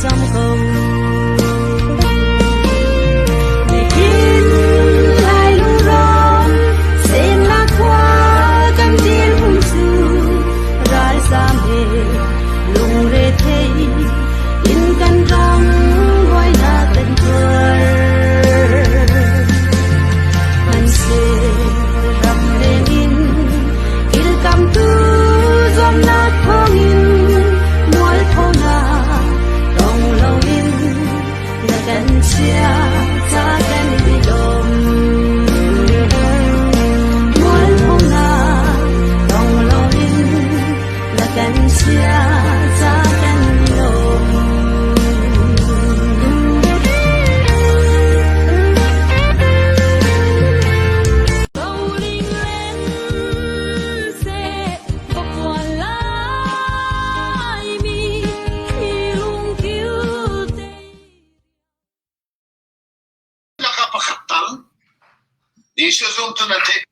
cang ko. Nihin lai lungrawn semnak khua kan dirhmun cu ralzam he lungre thei in kan ram buainak kan tuar. Hmanhseh ram leng in kilkamtu zuamnak thawngin mualphonak tong loin na kan chia ca kan i lawm. Mualphonak tong loin na kan chia ca kan i lawm. Laka pakhat tal Jesuh zumtu na theih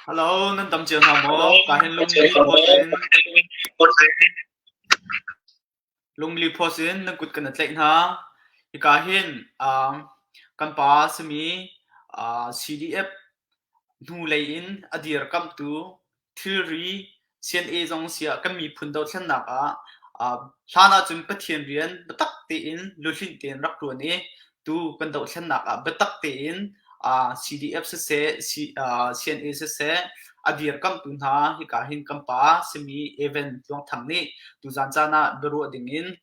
Hello, nan tam cio hna maw? Ka hin lungli post in Lungli post in nan kut kan i tlaih hna. Hika hin kan pa simi CDF hnulei in a dirkamhtu thilri CNA zong siah kan miphun dothlennak ah hlan ahcun Pathian rian biatak tein luhlinh tein rak ṭuan i tu kan dohthlennak ah biatak tein CDF siseh CNA siseh a dirkamhtu hna hika hin kan pa simi Evan Tluang Thang nih tuzan caan ah biaruah dingin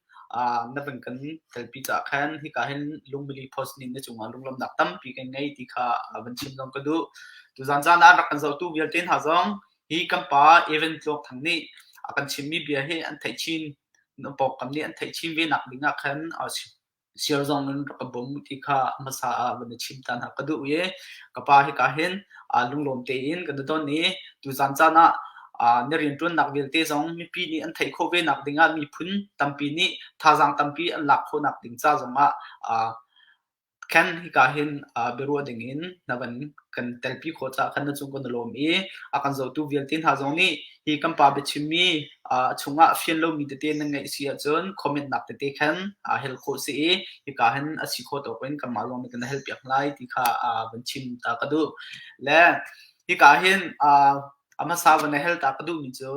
na van kan telpi caah khan hika hin lungmili post nih na cungah lunglawmhnak tampi kan ngei ti kha van chim zong ka duh. Tuzan caan ah rak kan zohtu vialte hna zong hi kan pa Evan Tluang Thang nih a kan chimmi bia hi an theih chin pawngkam nih an theih chin ve nak ding ah khan siar zong in rak ka bawm ti kha hmasa ah van i chim ta hna ka duh i ka pa hika hin lunglawm tein kan i don i tuzan caan ah na rianṭuannak vialte zong mipi nih an theih khawh ve nak ding ah miphun tampi nih thazaang tampi an lak khawhnak ding ca zong ah Khan hika hin biaruah dingin na van kan telpi khawh caah khan na cung kan i lawm i a kan zohtu vialte hna zong nih hi kan pa biachimmi a chungah fian lomi tete nan ngeih si ahcun comment nak tete khan hel khawh si i hika hin a si khawh tawk in kanmah zong nih kan hel piak lai ti kha van chim ta ka duh. Le hika hin a hmasa van hel ta ka duhmi cu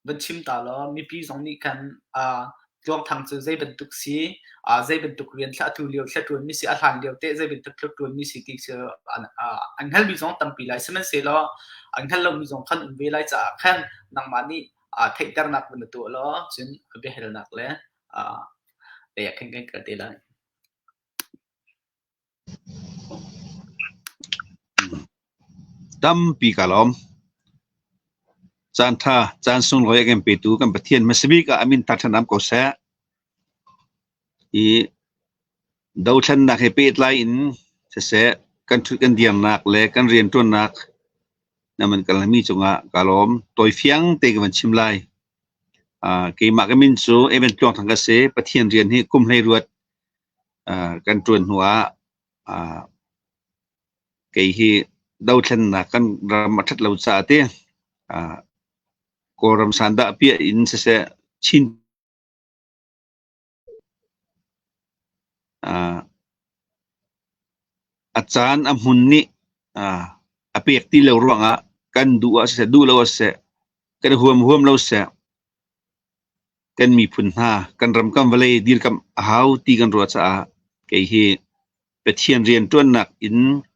van chim ta law mipi zong nih khan Tluangthang cu zei bantuk si, zei bantuk rian thla atu lio thla ṭuanmi si, a hlan lio teh zei bantuk thla ṭuanmi si ti cu an hngalmi zong tampi lai. Sihmanhsehlaw an hngal lomi zong khan um ve lai caah khan nangmah nih theihternak van na tuah law cun biahalnak le lei ah khan kan kal te lai. Tampi ka lawm. Caan ṭha, caan sunglawi a kan petu kan Pathian hmasa bik ah a min thangṭhat ko seh. Hi dothlennak he pehtlai in siseh, kan ṭhut kan dirnak le kan rianṭuannak na man kalmi cungah ka lawm. Tawifiang te ka van chim lai. Keimah ka min cu Evan Tluang Thang ka si. Pathian rian hi kum hlei ruat kan ṭuan hnu ah kei hi dothlennak kan ram a ṭhat lo caah ti Kawlram sandah piah in siseh Chin a caan a hmun nih a pek ti lo ruangah kan duh ah siseh duh lo ah siseh kan huam huam lo siseh kan miphun hna kan ram kan vawlei dirkamh a hau ti kan ruah caah kei hi Pathian rianṭuannak in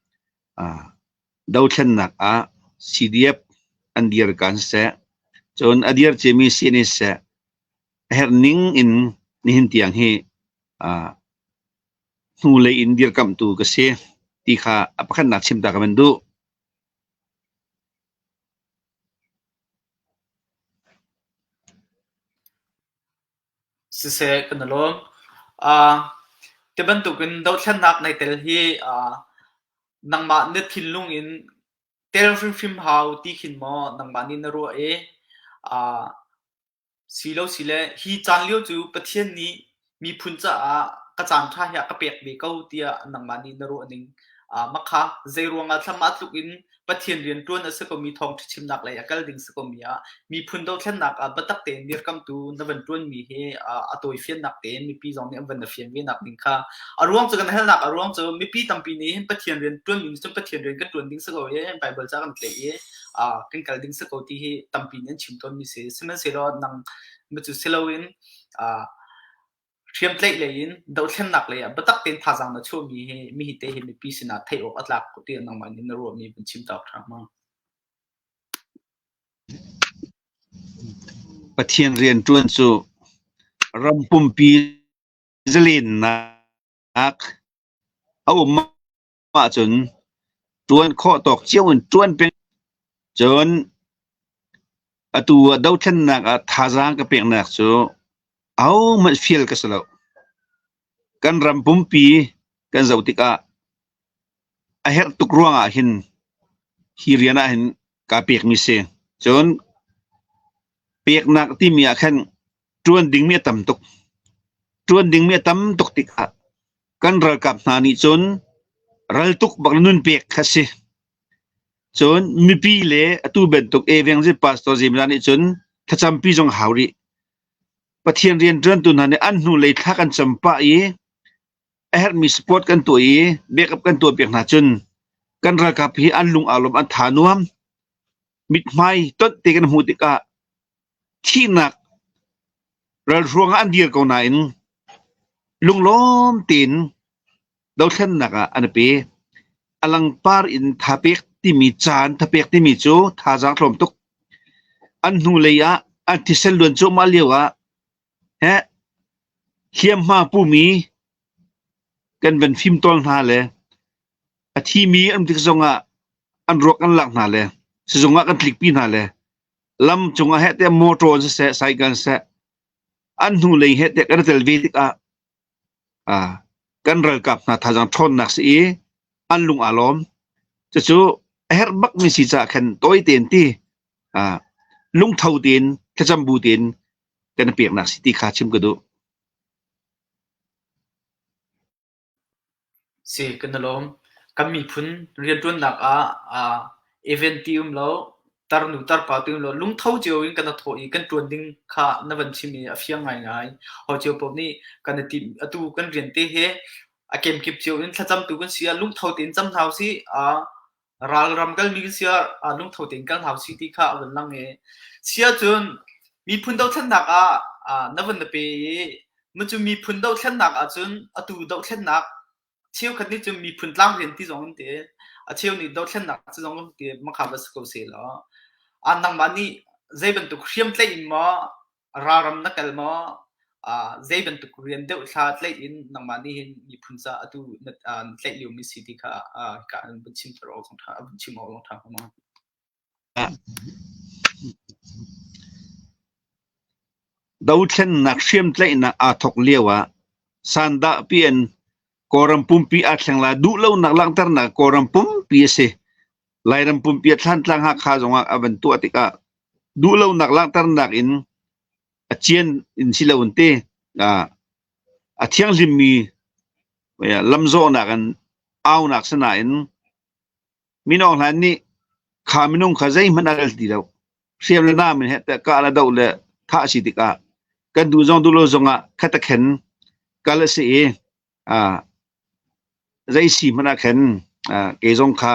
dothlennak ah CDF an dir kan seh cun a dir ciami CNA seh a herh ning in nihin tiang hi hnulei in dirkamhtu ka si ti kha a pakhatnak chim ta ka van duh. Siseh kan i lawm. Ti bantukin dothlennak nei tel hi nangmah na thinlung in tel hrimhrim hau ti khin maw nangmah nih na ruah i Silo sile hi caan lio cu Pathian nih miphun caah ka caan ṭha hi a ka pek ve ko tiah nangmah nih na ruah ning. Mah kha zeiruangah thlam ah tluk in Pathian rian ṭuan a si komi thawngṭha chimnak lei a kal ding si komi ah miphun dothlennak ah biatak tein dirkamtu na van ṭuanmi hi a tawifiannak tein mipi zong nih an van na fian ve nak ding kha a ruang cu kan halnak a ruang cu mipi tampi nih hin Pathian rian ṭuanmi nih cun Pathian rian kan ṭuan ding si ko i Bible ca kan tlaih i kan kal ding si ko ti hi tampi nih an chim tawnmi si. Sihmanhsehlaw nang cu si loin Hriamtlaih lei in dothlennak lei ah biatak tein thazaang na chuahmi hi mihi te hi mipi sinah theih awk a tlak ko tiah nangmah nih na ruahmi vun chim ta awk ṭha hnga. Pathian rianṭuan cu ram pumpi zalennak a um ahcun ṭuan khawh tawk cio in ṭuan peng. Cun atu ah dothlennak ah thazaang ka peknak cu ahohmanh fial ka si lo. Kan ram pumpi kan zoh tikah a herh tuk ruangah hin hi rian ah hin kaa pekmi si. Cun peknak timi ah khan ṭuan dingmi a tam tuk. Ṭuan dingmi a tam tuk tikah kan ralkap hna nih cun raltuk bak nun pek kha si. Cun mipi le atu bantuk Evangel Pastor Zemla nih cun thlacampi zong hau rih. Pathian rianṭuantu hna nih an hnulei thla kan cam pah i a herhmi support kan tuah i backup kan tuah piak hna cun kan ralkap hi an lung aa lawm an tha nuam mithmai tonh te kan hmuh tikah thihnak ralhruang ah an dir ko nain lunglawm tein dothlennak ah an i pe. A langpar in thapek timi caan thapek timi cu thazaang tlawm tuk. An hnulei ah an thisen luan cuahmah lio ah heh hliamhma pumi kan van fimtawl hna le a thimi an tik zongah an ruak kan lak hna le sizung ah kan tlikpi hna le lam cungah heh tiah motor siseh cycle siseh an hnulei heh tiah kan i tel ve tikah kan ralkap hna thazaang ṭhawnnak si i an lung aa lawm. Cucu a herh bakmi si caah khan tawi tein ti lungtho tein thlacam bu tein kan i peknak si ti kha chim ka duh. Si, kan i lawm. Kan miphun rianṭuannak ah event ti um lo, tarnu tarpa ti um lo, lungtho cio in kan i thawh i kan ṭuan ding kha na van chim i a fiang ngaingai. Ho cio paoh nih kan i timh. Atu kan rian te hi a kemkip cio in thlacamtu kan si ah lungtho tein cam hna usih. Ralram kalmi kan si ah lungtho tein kal hna usih ti kha a vun lang i si ahcun miphun dothlennak ah na vun na pe i cu miphun dothlennak ahcun atu dothlennak cheukhat nih cun miphun tlangrian ti zong an ti a cheu nih dothlennak ti zong an ti makha va si ko seh law nangmah nih zei bantuk hriamtlaih in maw Ralram na kal maw? Zei bantuk rian deuh thla tlaih in nangmah nih hin miphun ca atu na tlaih liomi si ti kha hika in vun chim awk zong ṭha vun chim awk zong ṭha hnga maw? Dothlennak hriamtlaihnak aa thawk lio ah sandahpi in Kawlram pumpi aa thleng lai duhlonak langhternak Kawlram pumpi a si. Lairam pumpi a Thlantlang Hakha zongah a van tuah tikah duhlonak langhternak in a cian in si lo in te a thianghlimmi lamzawhnak in aunak si nain Min Aung Hlaing nih kha minung kha zeihmanh a rel ti lo. Hriam le nam in heh kah le doh le thah a si tikah kan duh zong duh lo zongah khat a khen kal a si i zei si hmanh ah khan kei zong kha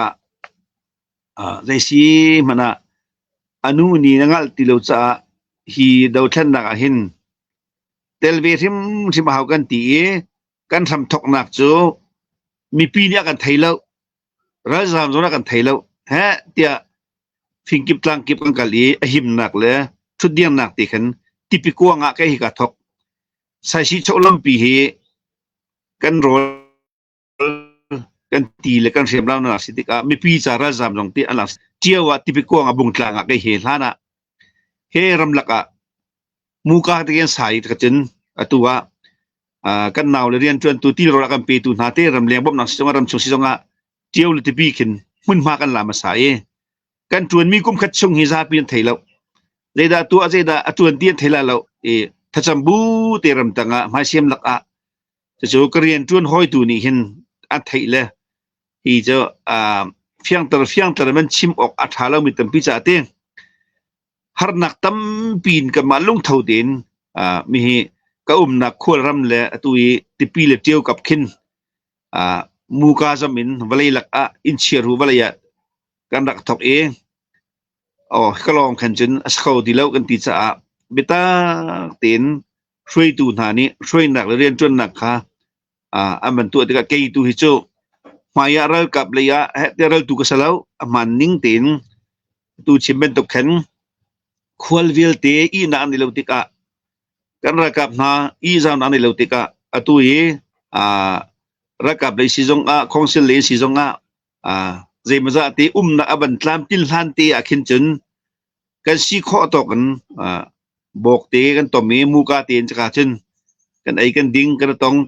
zei si hmanh ah a nu nih na ngalh ti lo caah hi dothlennak ah hin tel ve hrimhrim a hau kan ti i kan hramthawknak cu mipi nih a kan thei lo ralzaam zong a kan thei lo heh tiah fingkip tlangkip kan kal i a himnak le ṭhutdirnak ti khan tipi kuang ah kei hi ka thawk Saisih chawhlampi hi kan rawl kan ti le kan hriamnam si tikah mipi ca ralzaam zong ti an lang ṭio ah tipi kuang ah bungtlang ah kei he hlan ah he ramlak ah muka te kan sai ka cun atu ah kan nau le rianṭuantu tilrawl a kan petu hna te ramleng bawmhnak si zongah ramchung si zongah ṭio le tipi khin hmunhma kan la hmasa i kan ṭuanmi kum khat chung hi zapi an thei lo zeidah tuah zeidah a ṭuan ti an thei la lo i thlacam bu te ramtang ah hmaisiam lak ah cucu ka rian ṭuan hawitu nih hin an theih le Hi cu fiangter fiangter man chim awk a ṭha lomi tampi caah ti harnak tampi in kanmah lungtho tein mihi ka umnak khualram le atu i tipi le ṭio kap khin muka zam in vawlei lak ah innchia ru vawlei ah kan rak thok i aw ka lawng khan cun a si kho ti lo kan ti caah biatak tein hruaitu hna nih hruainak le rianṭuannak kha an van tuah tikah kei tu hi cu hmai ah ralkap lei ah heh tiah raltu ka si lo. A hmaan ning tein tu chim bantuk khan khual vialte ihnak an i lo tikah kan ralkap hna ihzaunak an i lo tikah atu hi ralkap lei si zong ah council lei si zong ah zeimawzah te umnak a van tlamtlin hlan te ah khin cun kan si khawh tawk in bawkte kan tom i muka tein caka cun kan ei kan ding kan tong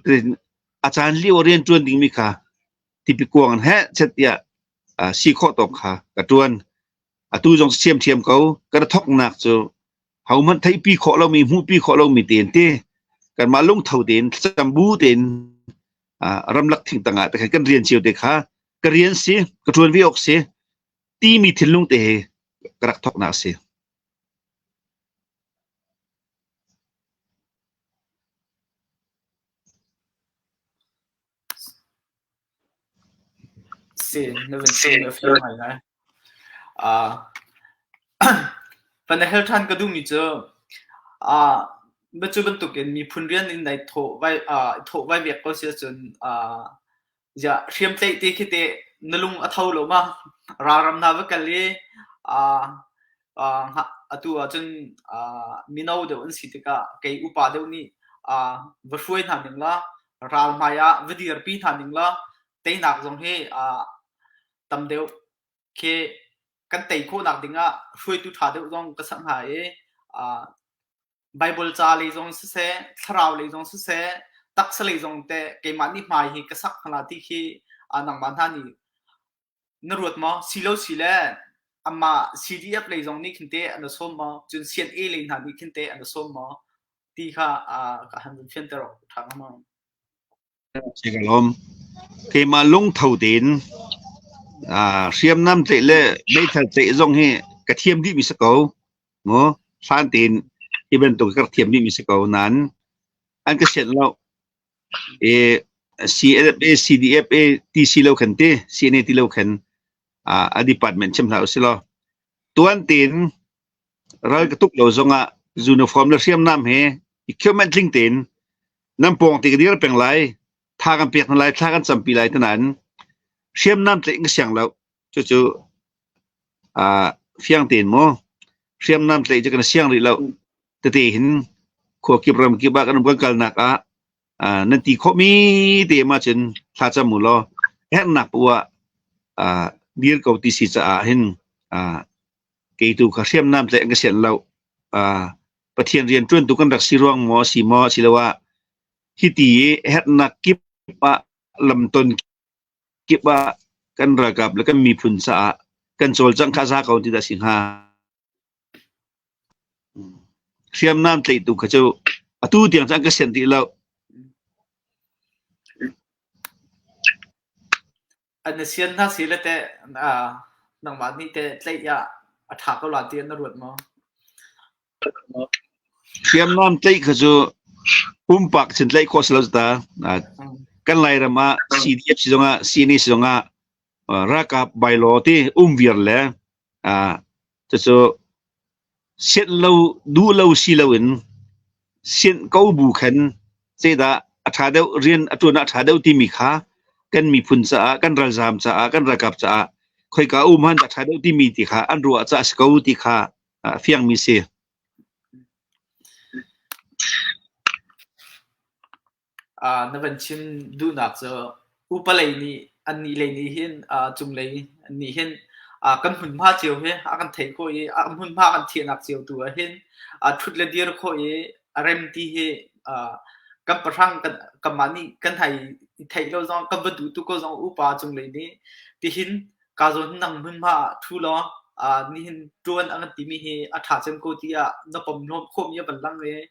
a caan lio rian ṭuan dingmi kha tipi kuang in heh chet tiah si khawh tawk kha ka ṭuan. Atu zong siamṭhiam ko kan thoknak cu hohmanh theihpi khawh lomi hmuhpi khawh lomi tein te kanmah lungtho tein thlacam bu tein ramlak thing tangah te khan kan rian cio te kha ka rian si ka ṭuan ve awk si timi thinlung te he ka rak thoknak a si. Si, na van chim a fiang ngaingai. Uh, van hel ṭhan ka duhmi cu uh, cu bantukin miphun rian in nai thawh vai uh, thawh vai vek ko si ahcun uh, Ziah hriamtlaih te khi teh na lung a tho lo ma? Ralram hna va kal i atu ahcun mino deuh an si tikah kei upa deuh nih va hruai hna ning law ral hmai ah va dirpi hna ning law teinak zong hi tam deuh khi kan tei khawhnak dingah hruaitu ṭha deuh zong ka sak hna i Baibal ca lei zong siseh, thlarau lei zong siseh, taksa lei zong teh keimah nih hmai hi ka sak hna ti khi nangmah hna nih na ruat maw? Si lo si le amah CDF lei zong nih khin teh an sawm maw? Cun CNA lei hna nih khin teh an sawm maw? Ti kha ka han vun fianter awk ṭha hnga maw? Si ka lawm. Keimah lungtho tein hriamnam tlaih le meithal tlaih zong hi ka thiam dihmi si ko. Mu hlan tein hi bantuk ka rak thiam dihmi si ko nain an ka sianh lo. E CLFA, CDFA ti si lo khan ti, CNA ti lo khan a department chim hlah usih law. Tuan tein ral ka tuk lo zongah uniform le hriamnam he equipment tling tein nan pawng te ka dir peng lai tha kan pek hna lai thla kan campi lai te nain hriamnam tlaih ka siang lo cucu fiang tein mu hriamnam tlaih cu kan siang rih lo tete hin khua kip ram kip ah kan um kan kalnak ah nan ti khawhmi te ma cun thla cam mu law herhnak poah ah dir ko ti si caah hin kei tu kha hriamnam tlaih ka sian lo Pathian rian ṭuantu kan rak si ruang maw si maw asiloah hiti i herhnak kip ah lamton kip ah kan ralkap le kan miphun caah kan cawlcangh kha za ko ti dah si hnga. Hriamnam tlaihtu kha cu atu tiang cu an ka sianh rih lo. An i sian hna si le teh nangmah nih teh tlaih ah a ṭha ko la ti na ruat maw? Hriamnam tlaih kha cu pumpak sin tlaih khawh si lo ta. Kan Lairam ah CDF si zongah CNA si zongah ralkap bylaw ti um viar le cucu Sianh lo duh lo si loin sianh ko bu khan zeidah a ṭha deuh rian a ṭuan ah a ṭha deuh timi kha kan miphun caah kan ralzaam caah kan ralkap caah khoika um han dah ṭha deuh timi ti kha an ruah caah a si ko ti kha a fiangmi si. Na van chim duhnak cu upa lei nih annih lei nih hin cunglei nih hin kan hmunhma cio hi a kan theih khawh i a hmunhma kan thiahnak cio tu ah hin ṭhut le dir khawh i a rem ti hi kan pahrang kan kanmah nih kan hei i theih lo zong kan va duh tuk ko zong upa cunglei nih tihin Ka zawn nang hmunhma ah ṭhu law nihin ṭuan a kan timi hi a ṭha cem ko tiah na pom hnawm khawhmi a van lang i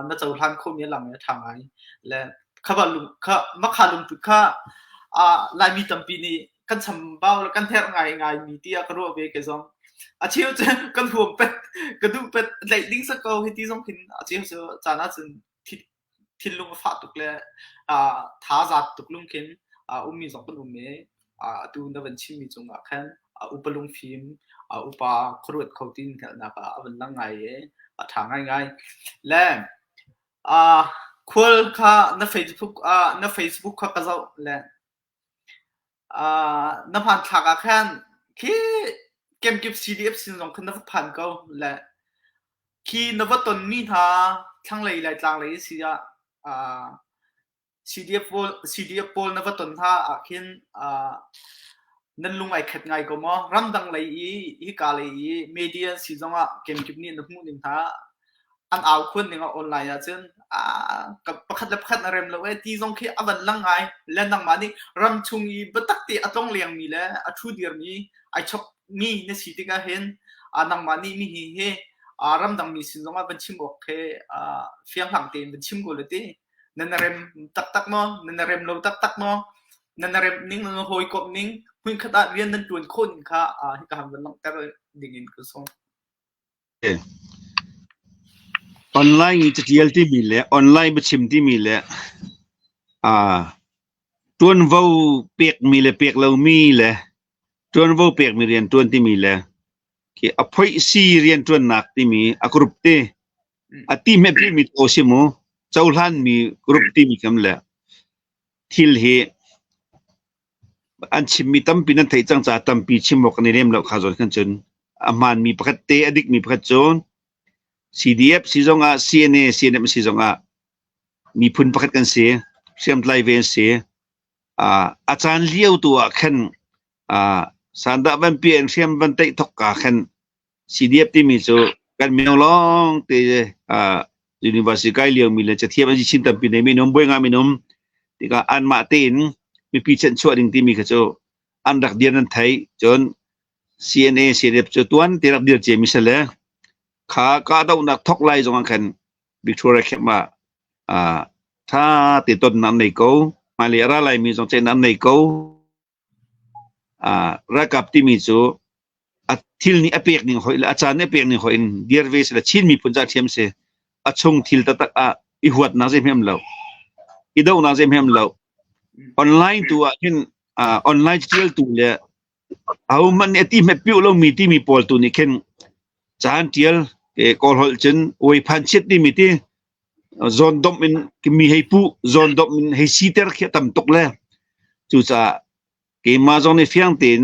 na cohlan khawhmi a lang i a ṭha ngai. Le kha lung kha makha lungput kha Laimi tampi nih kan chambau le kan herh ngaingai mi tiah ka ruah ve ke zong. A cheu cu kan huam pet, ka duh pet, tlaih ding sa ko hi ti zong khin a cheu cu caan ahcun thinlung a fah tuk le thazaat tuk lung khin ummi zong kan um i atu na van chimmi cungah khan upa lungfim, upa khuaruat kho ti hngalhnak ah a van lang ngai i a ṭha ngaingai. Le khual kha na Facebook na Facebook kha ka zoh le na hmanthlak ah khan khi kemkip CDF sin zong khan na va phan ko le khi na va tonmi hna thlanglei le tlanglei si ah CDF pawl CDF pawl na va ton hna ah khin nan lung ai khat ngai ko maw? Ramdang lei i hika lei i media si zongah kemkip nih na hmuh ning hna an au khuan ning ah online ahcun pakhat le pakhat na rem lo ee ti zong khi a van lang ngai. Le nangmah nih ram chung i biatak te a tlong lengmi le a ṭhu dirmi ai chokmi na si tikah hin nangmah nih mi hi hi ramdang mi sin zongah van chim awk khi fianghlang tein van chim ko le ti. Nan rem taktak maw? Nan rem lo taktak maw? Nan rem ning, nan hawikomh ning, hmunkhat ah rian nan ṭuan khawh ning kha hika han van langhter ding in ka sawm. Online i catial timi le online biachim timi le ṭuanvo pekmi le pek lomi le ṭuanvo pekmi rianṭuan timi le khi a phoihsi rianṭuannak timi a group te a ti hmetmi to si mu cohlanmi group timi kam le thil hi An chimmi tampi nan theih cang caah tampi chim awk kan i lem lo kha zawn khan cun a hmaanmi pakhat te a dikmi pakhat cu CDF si zongah CNA CNF si zongah miphun pakhat kan si hriamtlai ve an si. Uh, a caan lio tu ah khan uh, sandah van pi in hriam van teih thok ka khan CDF timi cu kan mino lawng te uh, university kai lio mi le cathiam an chin tampi nei minum boi nga minum tikah anmah tein mipi chanchuah ding timi kha cu an rak dir nan thei cun CNA CNF cu tuan te rak dir cia mi sale kha kahdohnak thok lai zong ah khan Victoria camp ah uh, tha te ton nan nei ko hmailei a ra lai mi zong ceih nan nei ko Ralkap timi cu a thil nih a pek ning hoih le a caan nih a pek ning hoih in dir ve sila Chin miphun ca ṭhiam si. A chung thil taktak ah i huatnak zeihmanh um lo. I dohnak zeihmanh um lo. Online tu ah hin online ṭialtu le ahohmanh nih a ti hmet piuh lomi timi pawl tu nih khin caan ṭial Kawl holh cun uaiphan chiat timi ti zawndomh in mi hei puh zawndomh in hei siter khi a tam tuk le cucaah keimah zong nih fiang tein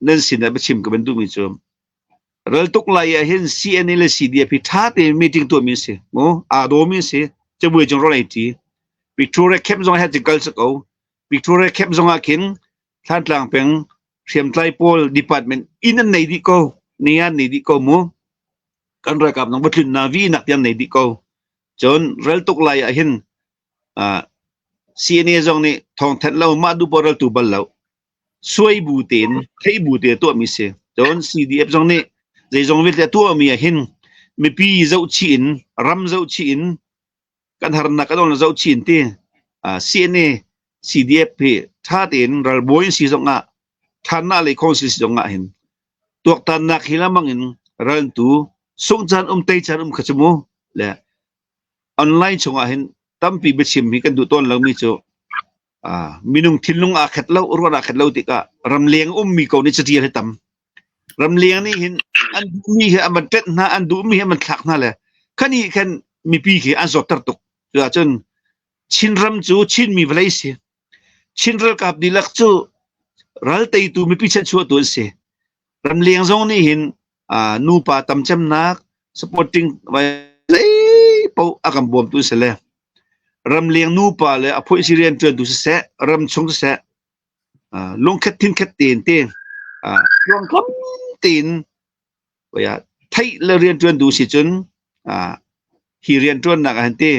nan sin ah biachim ka van duhmi cu raltuk lai ah hin CNA le CDF hi ṭha tein meeting tuahmi a si mu aa dawmi a si cabuai cung rawl ei ṭi Victoria camp zong ah kal si ko Victoria camp zong ah khin Thlantlang peng hriamtlai pawl department inn an nei dih ko ni an nei dih ko mu kan ralkap nang va tlun na vi nak tiang nei dih ko cun ral tuk lai ah hin CNA zong nih thawngthanh lo mah duh poh ral tu bal lo suai bu tein thei bu te tuah mi si cun CDF zong nih zeizong vialte tuah mi ah hin mipi zohchih in ram zohchih in kan harnak kan on zohchih in ti CNA CDF hi tha tein ralbawi si zong ah thanna lei khong si zong ah hin tuaktannak hi lamang in raltu sung caan um tei caan um kha chu mu le online chungah hin tampi biachim hi kan duh tawn lomi cu minung thinlung aa khat lo ruan aa khat lo tikah ramleng ummi ko nih catial hi tam ramleng nih hin an duhmi hi an van ṭet hna an duhmi hi an van thlak hna le khani khan mipi khi an zawtter tuk cuahcun Chinram cu Chinmi vawlei si Chin ralkap dihlak cu ral teitu mipi chanchuahtu an si ramleng zong nih hin nupa tamcemnak supporting zei paoh a kan bawmtu si le ramleng nupa le a phuaisi rianṭuantu siseh ramchung siseh lungkhat thinkhat tein te tluangtlam tein theih le rianṭuantu si cun hi rianṭuannak ah hin ti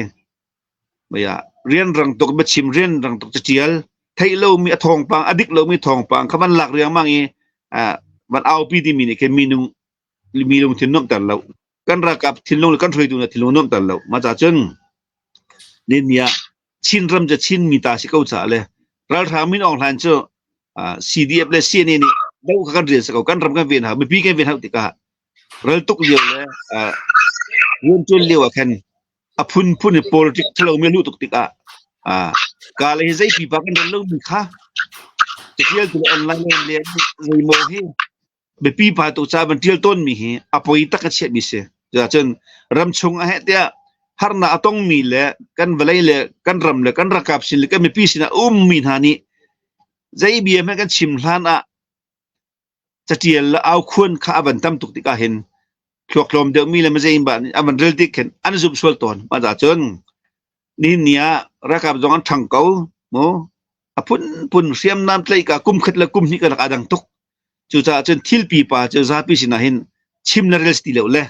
rianrang tuk biachim rianrang tuk caṭial theih lomi a thawngpang a dik lomi thawngpang kha van lak riangmang i van aupi timi nih khin minung mi lungthin nuamhter lo kan ralkap thinlung le kan hruaitu hna thinlung nuamhter lo mah ca cun ni ah Chinram cu Chinmi ta si ko caah le ralhrang Min Aung Hlaing cu CDF le CNA nih do kha kan rian si ko kan ram kan ven hau mipi kan ven hau tikah ral tuk lio le rianṭuan lio ah khan a phunphun in politic ṭhalo mi luh tuk tikah ka le hi zei pipa kan rel lomi kha catial tu online le zeimaw hi biapi pa tu ca van ṭial tawnmi hi a poi tak a chiahmi si. Cucun ramchung a heh tiah harnak a tongmi le kan vawlei le kan ram le kan ralkap sin le kan mipi sinah a ummi hna nih zei bia hmanh kan chim hlan ah catial le aukhuan kha a van tam tuk tikah hin thluak tlawm deuhmi le mazei ba nih a van rel tik khin an zumh sual tawn. Mah cah cun nihin ni ah ralkap zong an ṭhang ko mu a phunphun hriamnam tlaih ka kum khat le kum hnih ka rak aa dang tuk. Cucaah cun thil pipa cu zapi sinah hin chim le rel si ti lo le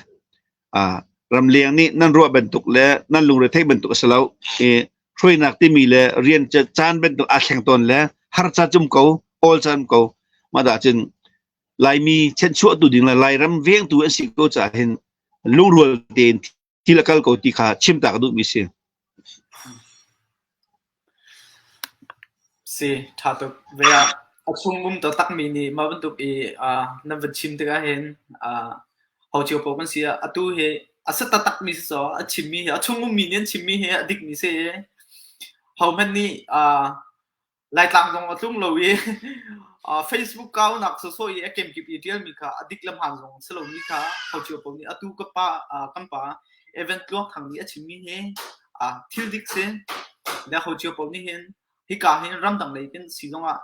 ramleng nih nan ruah bantuk le nan lungre theih bantuk a si lo i hruainak timi le rian caan bantuk aa thleng tawn le har ca cum ko awl caan ko mah dah cun Laimi chanchuahtu ding le Lairam vengtu an si ko caah hin lungrual tein thil a kal ko ti kha chim ta ka duhmi si. Si, ṭha tuk. Ve ah a chung um taktakmi nih mah bantuk i nan van chim tikah hin ho cio paoh kan si ah atu hi a si taktakmi si caw a chimmi hi a chung ummi nih an chimmi hi a dikmi si i hohmanh nih Laitlang zong a tlung lo i Facebook kaunak sawsawh i a kemkip i ṭialmi kha a dik le hmaan zong si lomi kha ho cio paoh nih atu ka pa kan pa Evan Tluang Thang nih a chimmi hi thil dik si. Le ho cio paoh nih hin hika hin ramdang lei kan si zongah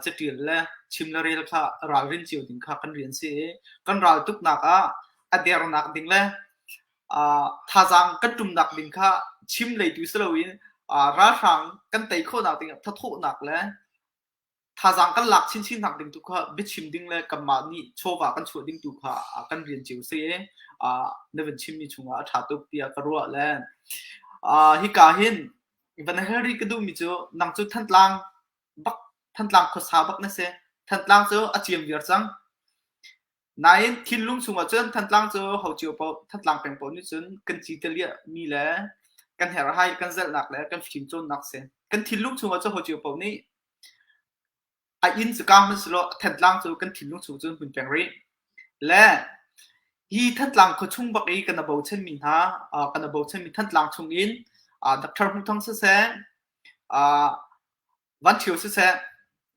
catial le chim le rel kha ralrin cio ding kha kan rian si i kan ral tuknak ah a dernak ding le thazaang kan ṭumnak ding kha chim lei tu si loin ralhrang kan tei khawhnak ding ah thathawhnak le thazaang kan lak chinchin nak ding tu kha biachim ding le kanmah nih chawva kan chuah ding tu kha kan rian cio si i na van chimmi chungah a ṭha tuk tiah ka ruah le hika hin van hal rih ka duhmi cu nang cu Thantlang bak Thantlang khuasa bak na si. Thantlang cu a ciam viar cang. Nain thinlung chungah cun Thantlang cu ho cio paoh Thantlang peng paoh nih cun kan ci taliah mi le kan herhhai kan zelhnak le kan fim cawnnak si. Kan thinlung chungah cun ho cio paoh nih a inn cu kaang hmanh selaw Thantlang cu kan thinlung chung cun hmun peng rih. Le hi Thantlang khuachung bak i kan a bochanmi hna kan a bochanmi Thantlang chungin Doctor Hmuh Thang siseh Van Ṭhio siseh,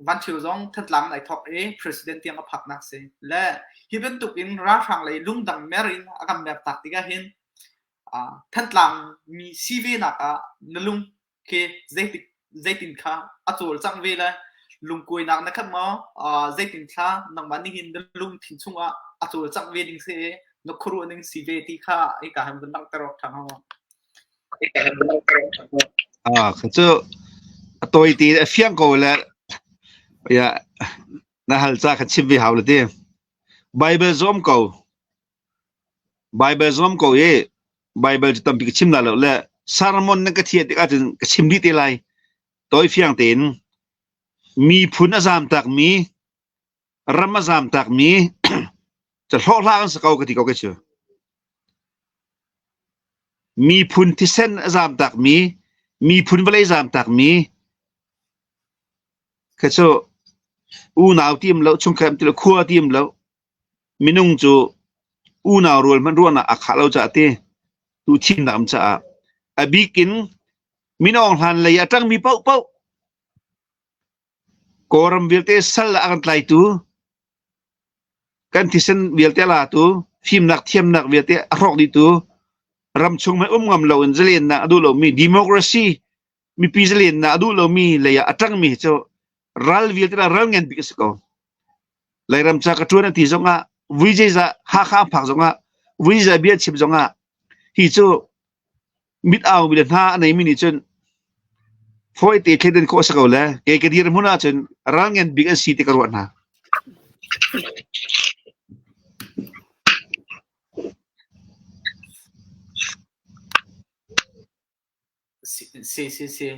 Van Ṭhio zong Thantlang in ai thawk i president tiang a phaknak si. Le hi bantuk in ralhrang lei lungdang mer in a kan mer tak tikah hin Thantlang mi si ve nak ah na lung khi zeitik zeitin kha a cawlcangh ve le lungkuainak na khat maw zeitin thla nangmah nih hin na lungthin chungah a cawlcangh ve ding si i na khuaruah ning si ve ti kha hika hin van langhter awk ṭha hnga maw? Ah, cu a tawi te a fiang ko le ya na hal ca kha chim ve hau le ti. Bible zawm ko. Bible zawm ko i Bible cu tampi ka chim la lo le sermon na ka thiah tik ahcun ka chim dih te lai. Tawi fiang tein miphun a zam tak mi ram a zam tak mi ca hlawhhlang an si ko ka ti ko ke cu. Miphun thisen a zamtakmi, miphun vawlei zamtakmi kha cu unau ti um lo, chungkhar ti lo, khua ti um lo. Minung cu unau rual hmanh ruahnak aa khah lo caah ti tu thimnak um caah a bik in Min Aung Hlaing lei a ṭangmi paohpaoh Kawlram vialte sal ah a kan tlaitu Kan thisen vialte a latu, fimnak thiamnak vialte a hrawk dihtu, ramchung hmanh um ngam loin zalennak a duh lomi democracy mipi zalennak a duh lomi lei ah a ṭangmi hi cu ral vialte ah ral ngan bik a si ko. Lairam ca ka ṭuan a ti zongah, vui zeizah Hakha a phak zongah, vui zeizah bia chim zongah, hi cu mit aumi le hna a neimi nih cun fawite thleidan khawh a si ko le kei ka dirhmun ahcun ral ngan bik an si ti ka ruah hna. Si si si si.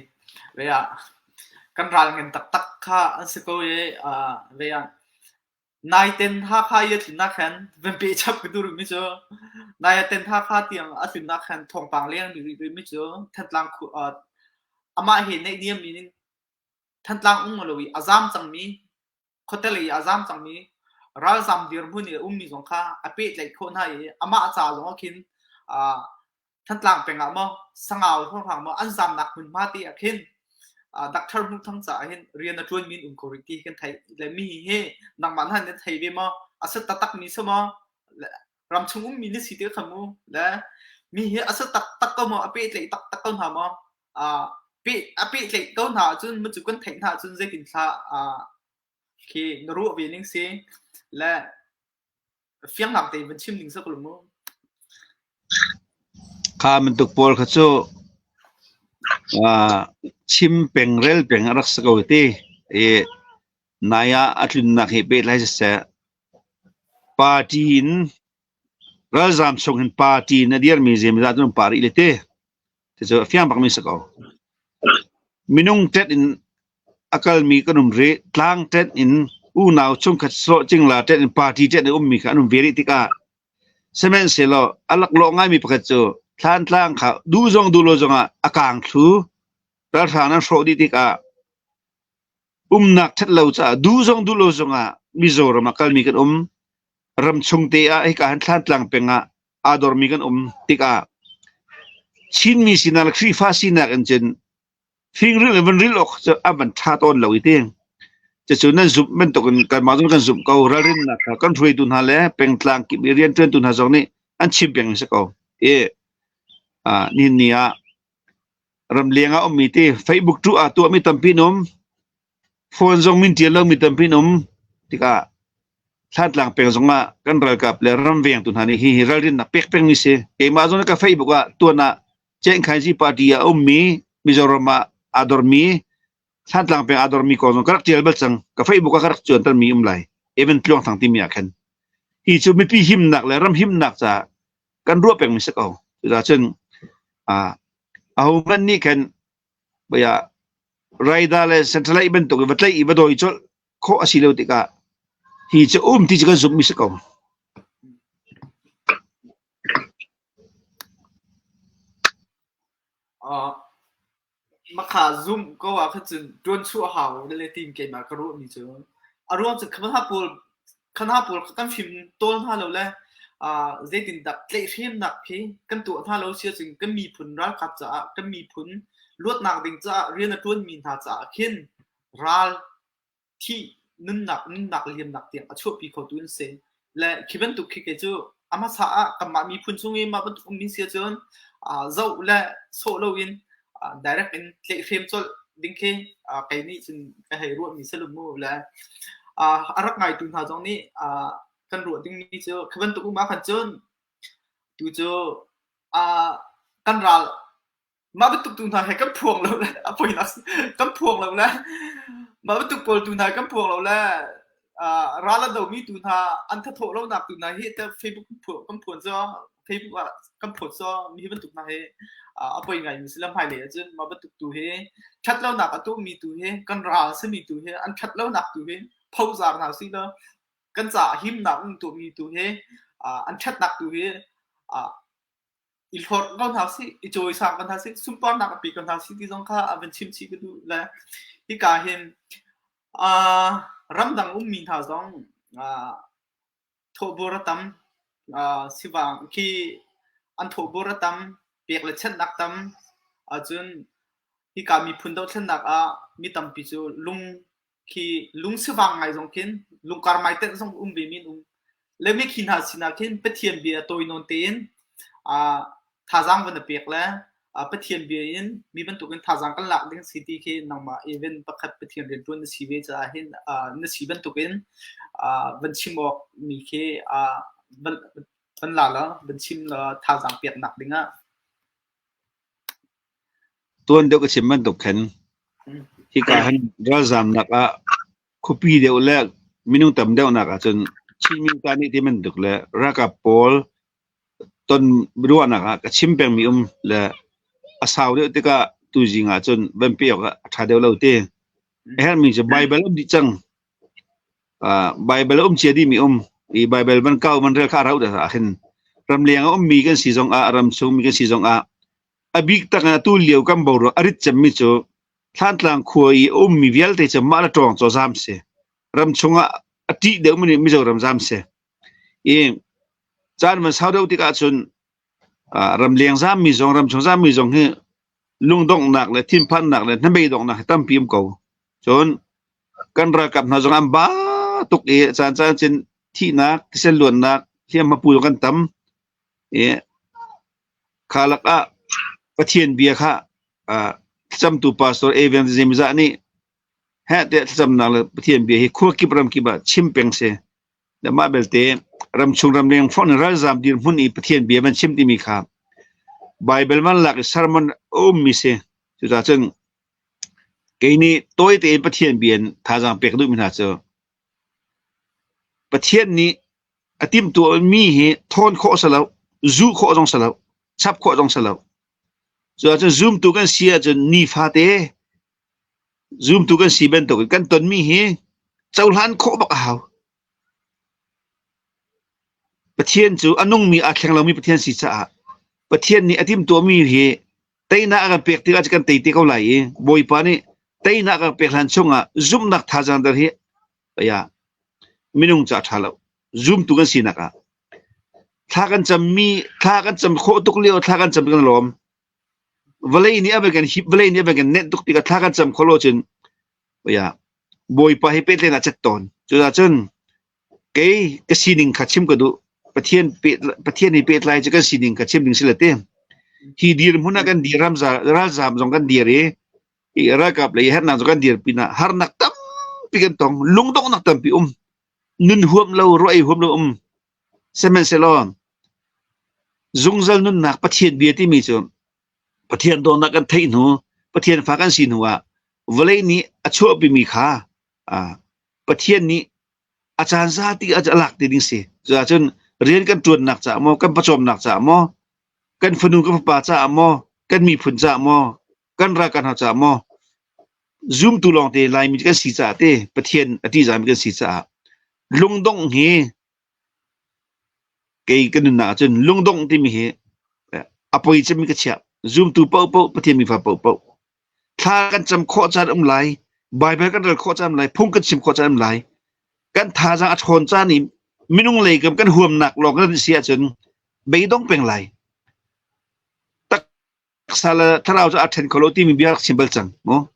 Ve ah kan ral ngan taktak kha an si ko i uh, ve ah Naiten Hakha i a tlunnak khan van peh chap ka duh rihmi cu naiten Hakha tiang a tlunnak khan thawngpang leng rih rihmi cu Thantlang khu uh, amah he naihniam in Thantlang um lo i a zaam cangmi. Khuate lei ah a zaam cangmi ralzaam dirhmun i a ummi zong kha a pehtlaih khawh hna i amah ca zong ah khin Thantlang peng ah maw Sangau hrawnghrang maw an zaamnak hmunhma te ah khin Doctor Hmuh Thang caah hin rian a ṭuanmi an um ko rih ti kan theih le mi hi nangmah hna nan thei ve maw a si taktak mi si maw ramchung ummi na si te kha mu le mi hi a si taktak ko maw a pehtlaih taktak ko hna maw a pehtlaih ko hna ahcun mu cu kan theih hna ahcun zeitin thla khi na ruah ve ning si le fiangnak tein van chim ding sa ko mu. Kha bantuk pawl kha cu chim peng rel peng a rak si ko ti i nai ah a tlunnak hi pehtlai siseh party in ralzaam chung hin party in a dirmi zeimawzat cu an pah rih le ti. Cucu a fiang bakmi si ko. Minung ṭet in a kalmi kan um rih. Tlang ṭet in unau chungkhat sawh cingla ṭet in party ṭet in ummi kha an um ve rih tikah sihmanhsehlaw a laklawh ngaimi pakhat cu Thlantlang kha duh zong duh lo zongah a kaang thlu. Ralhrang an hrawh dih tikah umnak ṭhat lo caah duh zong duh lo zongah Mizoram ah kalmi kan um. Ramchung te ah hika han Thlantlang peng ah aa dormi kan um tikah Chinmi sinak le Khrihfa sinak in cun fingril in van ril awk cu a van ṭha tawn lo i ti. Cucu nan zumh bantukin kanmah zong kan zumh ko. Ralrinnak kha kan hruaitu hna le pengtlang kip i rianṭuantu hna zong nih an chim peng si ko. I nihin ni ah ramleng ah ummi ti Facebook tu ah tuahmi tampi an um. Phone zong min ṭial lomi tampi an um tikah Thantlang peng zongah kan ralkap le ramvengtu hna nih hihi ralrinnak pek pengmi si. Keimah zong ka Facebook ah tuan ah Cengkhainzi party ah a ummi Mizoram ah aa dormi Thantlang peng aa dormi kong zong ka rak ṭial bal cang. Ka Facebook ah ka rak cuantermi um lai. Evan Tluang Thang timi ah khan. Hi cu mipi himnak le ram himnak caah kan ruah pengmi si ko. Cucaah cun ahohmanh nih khan bia raida le satellite bantuk in va tlaih i va dawi colh khawh a si lo tikah hi cu um ti cu kan zumhmi si ko. Uh, makha zum ko ah khan cun ṭuan chuah hau le tin keimah ka ruahmi cu a ruang cu khamha pawl khanha pawl kan fim tawl hna lo le uh, zeitindah tlaihhremnak khi kan tuah hna lo si ahcun kan miphun ralkap caah kan miphun luatnak ding caah rian a ṭuanmi hna caah khin ral thih nunnak nunnak liamnak tiang a chuahpi khotu an si. Le khi bantuk khi kei cu a hmasa ah kanmah miphun chung i mah bantuk ummi si ahcun zoh le sawh loin direct in tlaihhrem colh ding khi kei nih cun ka hei ruahmi si lo mu le a rak ngaitu hna zong nih kan ruah dingmi cu khi bantuk um ah khan cun tu cu kan ral Mah bantuk tu hna he kan phuang lo le a poinak kan phuang lo le mah bantuk pawl tu hna kan phuang lo le ral a domi tu hna an thathawh lonak tu hna hi te Facebook kan phuan cu Facebook ah kan phawt cu mi bantuk hna hi a poi ngai mi si le hmailei ahcun mah bantuk tu hi ṭhat lonak a tuahmi tu hi kan ral simi tu hi an ṭhat lonak tu hi phozar hna usih law kan caah himnak um tuahmi tu hi an ṭhatnak tu hi i hlorh ko hna sih, i cawisang ko hna sih, sunparnak a pe ko hna sih ti zong kha a van chim chih ka duh le hika hin uh, ramdang ummi hna zong uh, thawhbur a tam uh, sivang khi an thawhbur a tam pek le chennak tam ahcun hika miphun dothlennak ah mi tampi cu lung khi lungsivang ngai zong khin lungkar mai tenh zong um ve mi an um le mi khi hna sinah khin Pathian bia tawi nawn tein uh, thazaang van a pek le uh, Pathian bia in mi bantukin thazaang kan lak ding si ti khi nangmah even pakhat Pathian riantuan na si ve caah hin uh, na si bantukin uh, van chim awk mi khi uh, van, van la la van chim la thazaang peknak dingah Tuan deuh ka chim bantuk khan hika han ralzaamnak ah khuapi deuh le minung tam deuhnak ahcun Chinmi ta nih ti bantuk le ralkap pawl ton ruahnak ah ka chim pengmi um le a sau deuh tikah tuzing ahcun van pe awk ah a ṭha deuh lo ti. A herhmi cu Baibal um dih cang. Baibal a um cia dihmi um i Baibal van kau van rel kha a rauh dah ahhin ramleng a ummi kan si zongah ramchung mi kan si zongah a bik tak in atu lio kan boruak a rit cemmi cu Thlantlang khua i a ummi vialte cu mah le ṭawng caw zaam si. Ram chungah a ṭih deuhmi nih Mizoram zam si. I caan van sau deuh tikah cun ramleng zammi zong ramchung zammi zong hi lungdonghnak le thinphannak le hnabei-donghnak hi tampi um ko. Cun kan ralkap hna zong an ba tuk i caan caan cun thihnak, thisen luannak, hliamhma pu zong kan tam. I kha lakah Pathian bia kha thlacamtu pastor Evan Zemzah nih heh tiah thlacamnak le Pathian bia hi khua kip ram kip ah chim peng si. Le mah belte ramchung ramleng fonh in ralzaam dirhmun i Pathian bia van chim timi kha Bible van lak i sermon a ummi si. Cucaah cun kei nih tawi tein Pathian bia in thazaang pek duhmi hna cu Pathian nih a timhtuahmi hi thawn khawh si lo, zuh khawh zong si lo, chap khawh zong si lo. Cucaah cun zumtu kan si ahcun nifate Zumtu kan si bantukin kan tonmi hi cohlan khawh bak a hau. Pathian cu a nungmi aa thleng lomi Pathian si caah Pathian nih a timhtuahmi hi teinak a kan pek tikah kan tei te ko lai i Bawipa nih teinak a kan pek hlan chungah zumhnak thazaang der hi ya minung ca ṭha lo zumtu kan sinak ah thla kan cammi thla kan cam khawh tuk lio thla kan cam kan lawm Vawlei nih a van kan hip, vawlei nih a van kan nenh tuk tikah thla kan cam kho lo cun ya Bawipa hi pehtlaihnak a cet tawn. Cucaah cun kei ka sining kha chim ka duh. Pathian Pathian hi pehtlai cu kan sining kha chim ding si le te. Hi dirhmun ah kan dir ramza ralzaam zong kan dir i i ralkap lei hernak zong kan dir pinah harnak tampi kan tong, lungdonghnak tampi um, nun huam lo, ruah ei huam lo um. Sihmanhsehlaw zungzal nunnak Pathian bia timi cu Pathian dawtnak kan theih hnu, Pathian fa kan si hnu ah vawlei nih a chuahpimi kha Pathian nih a caan zati a lak te ding si. Cuahcun rian kan ṭuannak caah maw, kan pawcawmnak caah maw, kan fanu kan fapa caah maw, kan miphun caah maw, kan ral kan hau caah maw, zumtu lawngte Laimi kan si caah te Pathian a ṭihzahmi kan si caah lungdongh hi Kei ka nunnak ahcun lungdongh timi hi a poi cemmi ka chiah. Zumtu paohpaoh, Pathian mifa paohpaoh. Thla kan cam khawh caan um lai, Baibal kan rel khawh caan um lai, phung kan chim khawh caan um lai. Kan thazaang a ṭhawn caan i minung lei kam kan huamnak lawng kan si ahcun beidong peng lai. Taksa le thlarau cu aa ṭhen kho lo timi bia rak chim bal cang mu.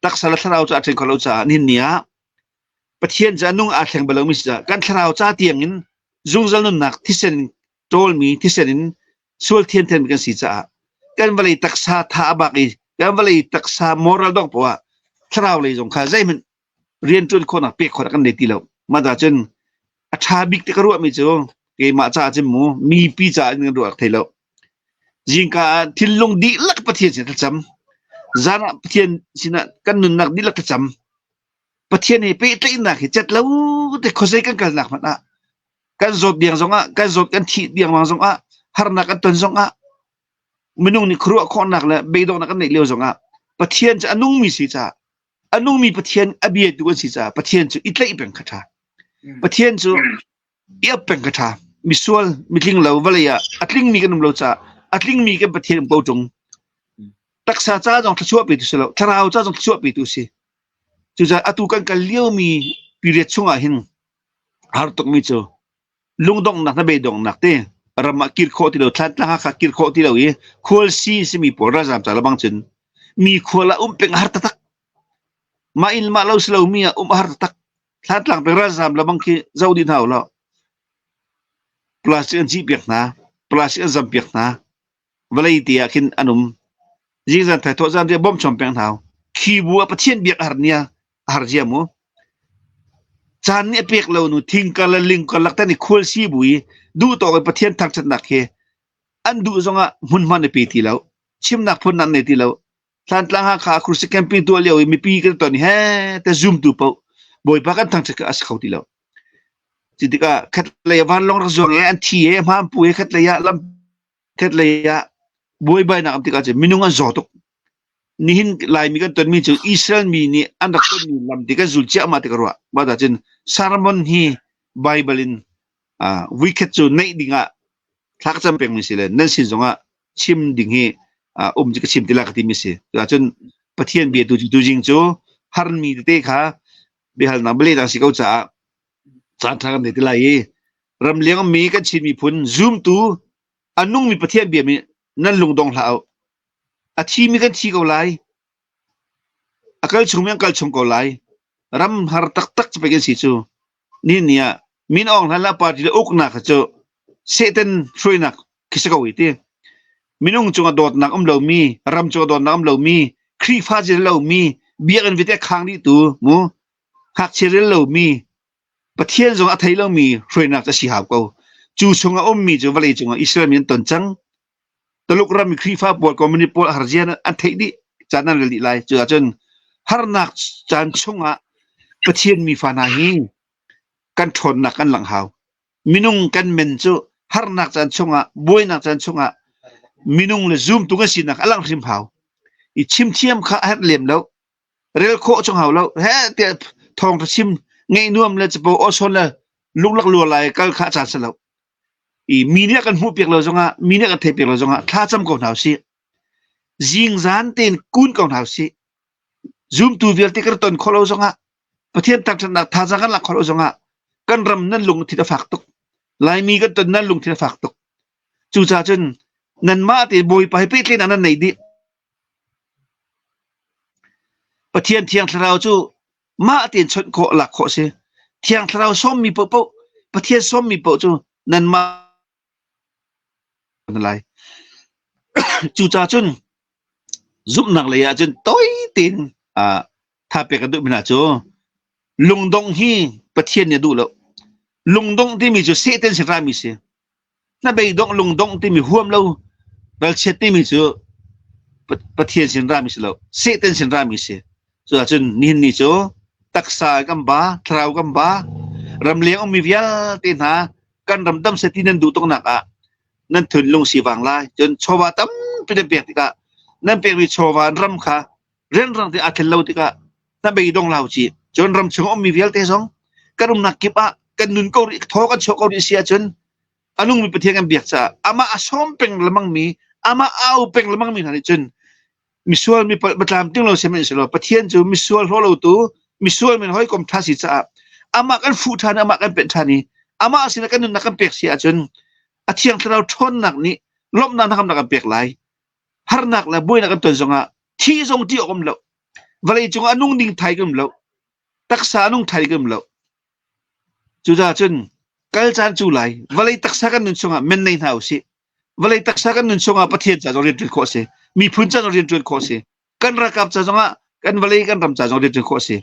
Taksa le thlarau cu aa ṭhen kho lo caah nihin ni ah Pathian cu a nung aa thleng bal lomi si caah kan thlarau ca tiang in zungzal nunnak thisen ṭawlmi thisen in sual thianthianmi kan si caah kan vawlei taksa tha a bak i kan vawlei taksa moral dong poah thlarau lei zong kha zeihmanh rianṭuan khawhnak pek khawhnak kan nei ti lo. Mah dah cun a ṭha bik ti ka ruahmi cu keimah caah cun mu mipi caah in kan ruah thei lo. Zingka ah thinlung dihlak Pathian sin thlacam. Zan ah Pathian sinah kan nunnak dihlak thlacam. Pathian he pehtlaihnak hi cet lo te khuazei kan kalnak hmanh ah kan zawt biang zongah kan zawt kan thih biangmang zongah harnak kan ton zongah minung nih khuaruah khawhnak le beidonghnak kan neih lio zongah Pathian cu a nungmi si caah a nungmi Pathian a biatu an si caah Pathian cu i tlaih peng kha ṭha. Pathian cu i ap peng kha ṭha. Misual, mitling lo vawlei ah a tlingmi kan um lo caah a tlingmi kan Pathian um ko ṭung. Taksa ca zong thluachuah petu si lo, thlarau ca zong thluachuah petu si. Cucaah atu kan kal liomi period chungah hin har tukmi cu lungdonghnak na beidonghnak te ram ah kir khawh ti lo thlantlang kha kir khawh ti lo i khual si simi pawl ralzaam ca lebang cun mi khual ah um peng a har taktak mah inn mah lo si lo mi ah um a har taktak thlantlang peng ralzaam lebang khi zoh dih hna ulaw plastic an cih piak hna plastic an zam piak hna vawlei te ah khin an um zingzan thai thawh zan te bom chom peng hna khi bu ah pathian biak har nia har zia mu caan nih a pek lo nu thing kar le ling karlak tan i khual si bu i duh tawk in pathian thangṭhatnak hi an duh zongah hmunhma na pe ti lo chimnak phun nan nei ti lo Thlantlang Hakha Krusi camping tuah lio i mipi kan ton he te zoom tu paoh Bawipa kan thangṭhat ka a si kho ti lo cu tikah khatlei ah vanlawng rak zuang e an thi e hma an pu e khatlei ah lam khatlei ah buaibainak am tikah cun minung an zaw tuk nihin Laimi kan tonmi cu Israel mi nih an rak tonmi lam ti kan zul ciahmah ti ka ruah mah dah cun sermon hi Bible in vuikhat cu neih dingah thla ka cam pengmi si le nan sin zongah chim ding hi um cu ka chim ti la ka timi si cun Pathian bia tu tu jing cu harmi tete kha. Biahalnak bialehnak si ko caah caan ṭha kan nei ti lai i ramleng ummi kan Chin miphun zumtu a nungmi Pathian biami nan lungdong hlah u. A thimi kan thi ko lai. A kal chungmi an kal chung ko lai. Ram har taktak cu pei kan si cu. Nihin ni ah Min Aung Hlaing le a party le uknak kha cu Satan hruainak khi si ko i ti. Minung cungah dawtnak um lomi, ram cungah dawtnak um lomi, Khrihfa zil lomi, biakinn vialte khang dihtu mu, ngakchia rel lomi, Pathian zong a thei lomi hruainak cu a si hau ko. Cu chungah ummi cu vawlei cungah Israel mi an ton cang. Taluk ram i Khrihfa pawl, communist pawl harzian an theih dih caan an rel dih lai. Cuahcun harnak caan chungah Pathian mifa hna hi kan ṭhawnnak kan langh hau. Minung kan men cu harnak caan chungah, buainak caan chungah minung le zumtu kan sinak a langh hrim hau. I chimthiam kha a herh lem lo. Rel khawh chung hau lo. He tiah thawngṭha chim ngeih nuam le capo awsawn le lunglak lua lai kal kha a caan si lo. I mi nih a kan hmuhpiak lo zongah, mi nih a kan theihpiak lo zongah thlacam ko hna usih. Zingzan tein kun ko hna usih. Zumtu vialte kan ton khawh lo zongah, Pathian thangṭhatnak thazaang kan lak khawh lo zongah, kan ram nan lungthin a fak tuk. Laimi kan ton nan lungthin a fak tuk. Cucaah cun nanmah te Bawipa he pehtlaihnak nan nei dih. Pathian Thiang Thlarau cu mah tein chawnh khawh lak khawh a si. Thiang Thlarau sawmmi paohpaoh, Pathian sawmmi paoh cu nanmah na lai. Cucaah cun zumhnak lei ah cun tawi tein uh, tha pek a duhmi hna cu lungdongh hi Pathian nih a duh lo. Lungdongh timi cu Satan sin rami si. Hnabeidongh lungdongh timi huam lo ralchiat timi cu Pathian sin rami si lo. Satan sin rami si. Cuahcun nihin ni cu taksa kan ba, thlarau kan ba, ramleng ummi vialte hna kan ram dam seh ti nan duh tuknak ah nan thinlung sivang lai. Cun chawva tampi nan pek tikah nan pekmi chawva ram kha rianrang te aa thlen lo tikah hnabeidong lau ci. Cun ram chung ummi vialte zong kan umnak kip ah kan nun ko rih, thaw kan chuah ko rih si ahcun a nungmi Pathian kan biak caah amah a sawm peng lengmang mi, amah a au peng lengmang mi hna nih cun misual mi batlam ting lo sihmanhsehlaw Pathian cu misual hlaw lotu misual men hawikom ṭha si caah amah kan fuh ṭhan i amah kan penh ṭhan i amah sinah kan nunnak kan pek si ahcun a thiang thlarau ṭhawnnak nih lawmhnak hnangamnak kan pek lai harnak le buainak kan ton zongah thi zong ti awk um lo vawlei cungah a nung ding thai kan um lo taksa a nung thai kan um lo cucaah cun kal caan cu lai vawlei taksa kan nun chungah men nei hna usih vawlei taksa kan nun chungah Pathian ca zong rian ṭuan khawh a si miphun ca zong rian ṭuan khawh a si kan ralkap ca zongah kan vawlei kan ram ca zong rian ṭuan khawh a si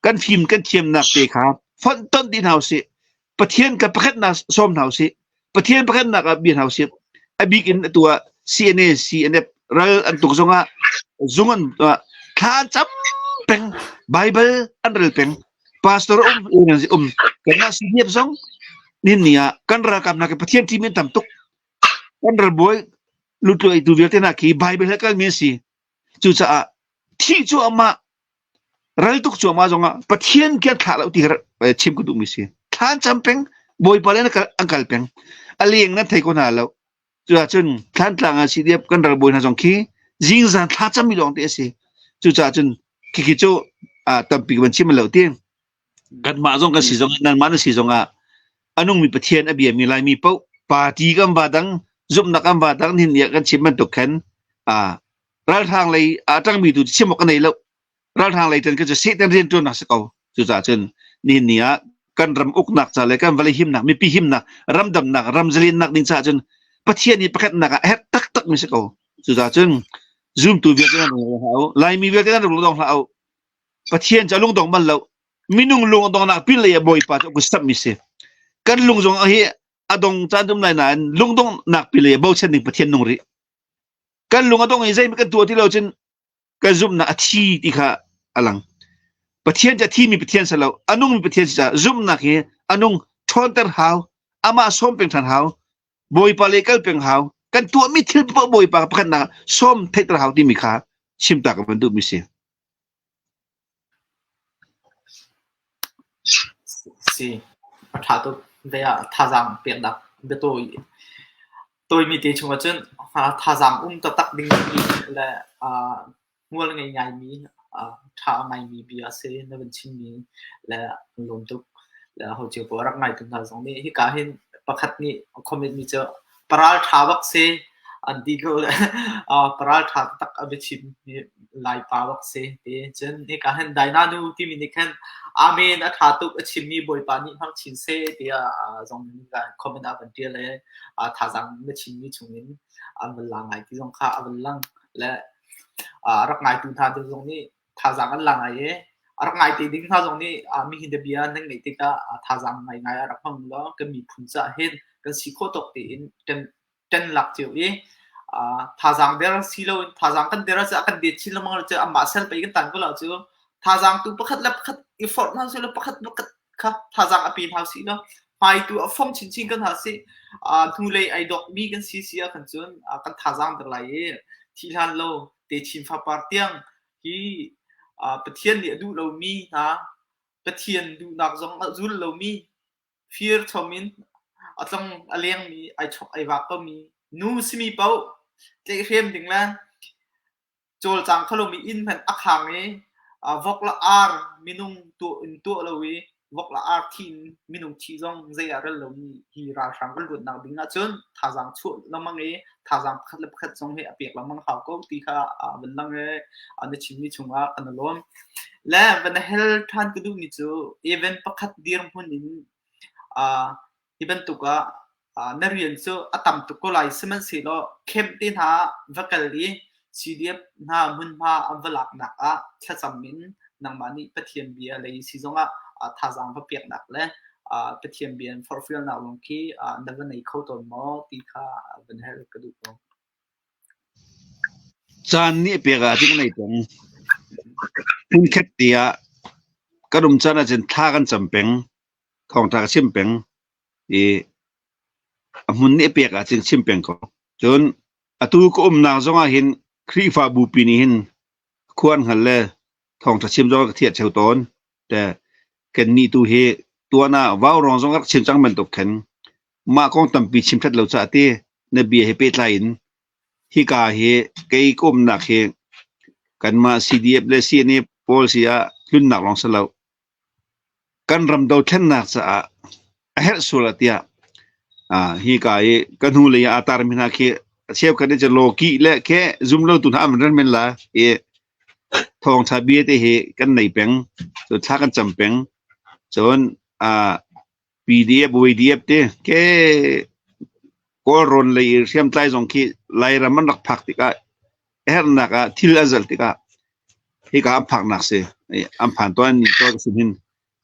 kan fim kan thiamnak te kha fonhtonh dih hna usih Pathian ka pakhatnak sawm hna usih Pathian pakhatnak ah bia hna usih a bik in atu ah CNA CNF ral an tuk zongah zung an thla an cam peng Bible an rel peng pastor um um kanmah CDF zong nin ni ah kan ralkap nak Pathian team in tam tuk kan ralbawi lutluai tu vialte hna khi Bible he kalmi an si cucaah thih cu amah ral tuk cuahmah zongah Pathian khi an thlah lo ti chim ka duhmi si thla an cam peng Bawipa le an kal peng a leng nan thei ko hna lo cuahcun thlantlang ah CDF kan ralbawi hna zong khi zingzan thla cammi lawng te a si cucaah cun khikhi cu tampi kan chim lo ti kanmah zong kan si zong nanmah na si zong ah a nungmi Pathian a biami Laimi paoh party kan va dang zumhnak kan va dang hin kan chim bantuk khan ralhrang lei a ṭangmi tu chim awk ka nei lo ralhrang lei ṭan cu Satan rian ṭuannak si ko cucaah cun nihin ni ah kan ram uknak ca le kan vawlei himnak mipi himnak ram damnak ram zalennak ding caah cun Pathian hi pakhatnak ah a herh taktak mi si ko cucaah cun zumtu vialte nan lung hlah u Laimi vialte nan lung dong hlah u Pathian cu a lung dong bal lo minung lung a dongnak pin lei ah Bawipa cu a kut samh mi si kan lung zong hi a dong caan um lai nain lungdonghnak pin lei ah bochan ding Pathian nung rih kan lung a dong i zeihmanh kan tuah ti lo cun kan zumhnak a thi ti kha a lang Pathian cu a thimi Pathian si lo a nungmi Pathian si caah zumhnak hi a nung ṭhawnter hau amah sawm peng ṭhan hau Bawipa le kal peng hau kan tuahmi thil paoh Bawipa pakhatnak sawm theihter hau timi kha chim ta ka van duhmi si Si, a ṭha tuk. Ve ah thazaang peknak biatawi tawimi te chungah cun thazaang um taktak ding le hmual ngei ngaimi. ṭha ngaimi bia a si na van chimmi le kan lawm tuk. Le ho cio paoh a rak ngaitu hna zong nih hika hin pakhat nih a comment mi cu paral ṭha bak si an ti ko le paral ṭha taktak a biachim hi Laipa bak si ti. Cun hika hin Daina nu timi nih khan Amen a ṭha tuk a chimmi Bawipa nih hmang chin seh tiah zong comment ah van ṭial i thazaang na chimmi chungin an van la ngai ti zong kha a van lang. Le a rak ngaitu hna ding zong nih thazaang an la ngai i a rak ngai te ding hna zong nih mihin te bia nan ngeih tikah thazaang ngaingai a rak hmang law kan miphun caah hin kan si khawh tawk tein kan ṭan lak cio i thazaang der si loin thazaang kan der ah kan det chin lengmang cu amah sel pei kan tan ko lo cu thazaang tu pakhat le pakhat i forh hna sih law pakhat pakhat kha thazaang a pe hna sih law hmaitu a fong chinchin kan hna sih hnulei ai dawkmi kan si si ah khan cun kan thazaang der lai i thi hlan lo te chin fapar tiang hi Pathian nih a duh lomi hna Pathian duhnak zong a zul lomi fir chom in a tlong a lengmi ai chok ai vak komi nu simi paoh tlaihhrem ding le cawlcang kho lomi inn hmanh a khang i vok le ar minung tuah in tuah lo i vok le ar thi in minung thi zong zei ah rel lomi hi ralhrang kan luatnak ding ahcun thazaang chuah lengmang i thazaang pakhat le pakhat zong hi a pek lengmang hau ko ti kha van lang i na chimmi chungah kan i lawm. Le van hel ṭhan ka duhmi cu event pakhat dirhmun in hi bantuk ah na rian cu a tam tuk ko lai sihmanhsehlaw camp te hna va kal i CDF hna hmunhma an va laknak ah thlacam in nangmah nih Pathian bia lei si zongah thazaang va peknak le Pathian bia in forhfialnak lawng khi na va nei kho tawn maw ti kha van hal ka duh ko. Caan nih pek ah cun nei peng. Hmunkhat te ah kan um caan ahcun thla kan cam peng, thawngṭha ka chim peng i a hmun nih a pek ahcun chim peng ko. Cun atu ka umnak zong ah hin Khrihfabu pi nih hin khua an hngal le thawngṭha chim zong ka thiah ṭheo tawn. Te kannih tu hi tuan ah vaurawng zong rak chim cang bantuk khan mah kong tampi chim ṭhat lo caah ti na bia he pehtlai in hika hi kei ka umnak hi kanmah CDF le CNA pawl si ah tlunnak lawng si lo. Kan ram dothlennak caah a herh sual ah tiah hika i ka hnulei ah aa tarmi hna khi a cheukhat nih cun lawkih le khe zum lotu hna an ran men la i thawngṭha bia te hi kan nei peng. Cun thla kan cam peng. Cun PDF, YDF te ke Kawlrawn lei i hriamtlai zong khi Lairam an rak phak tikah hernak ah thil an zalh tikah hika an phaknak si an phan tawn ni to ka sim hin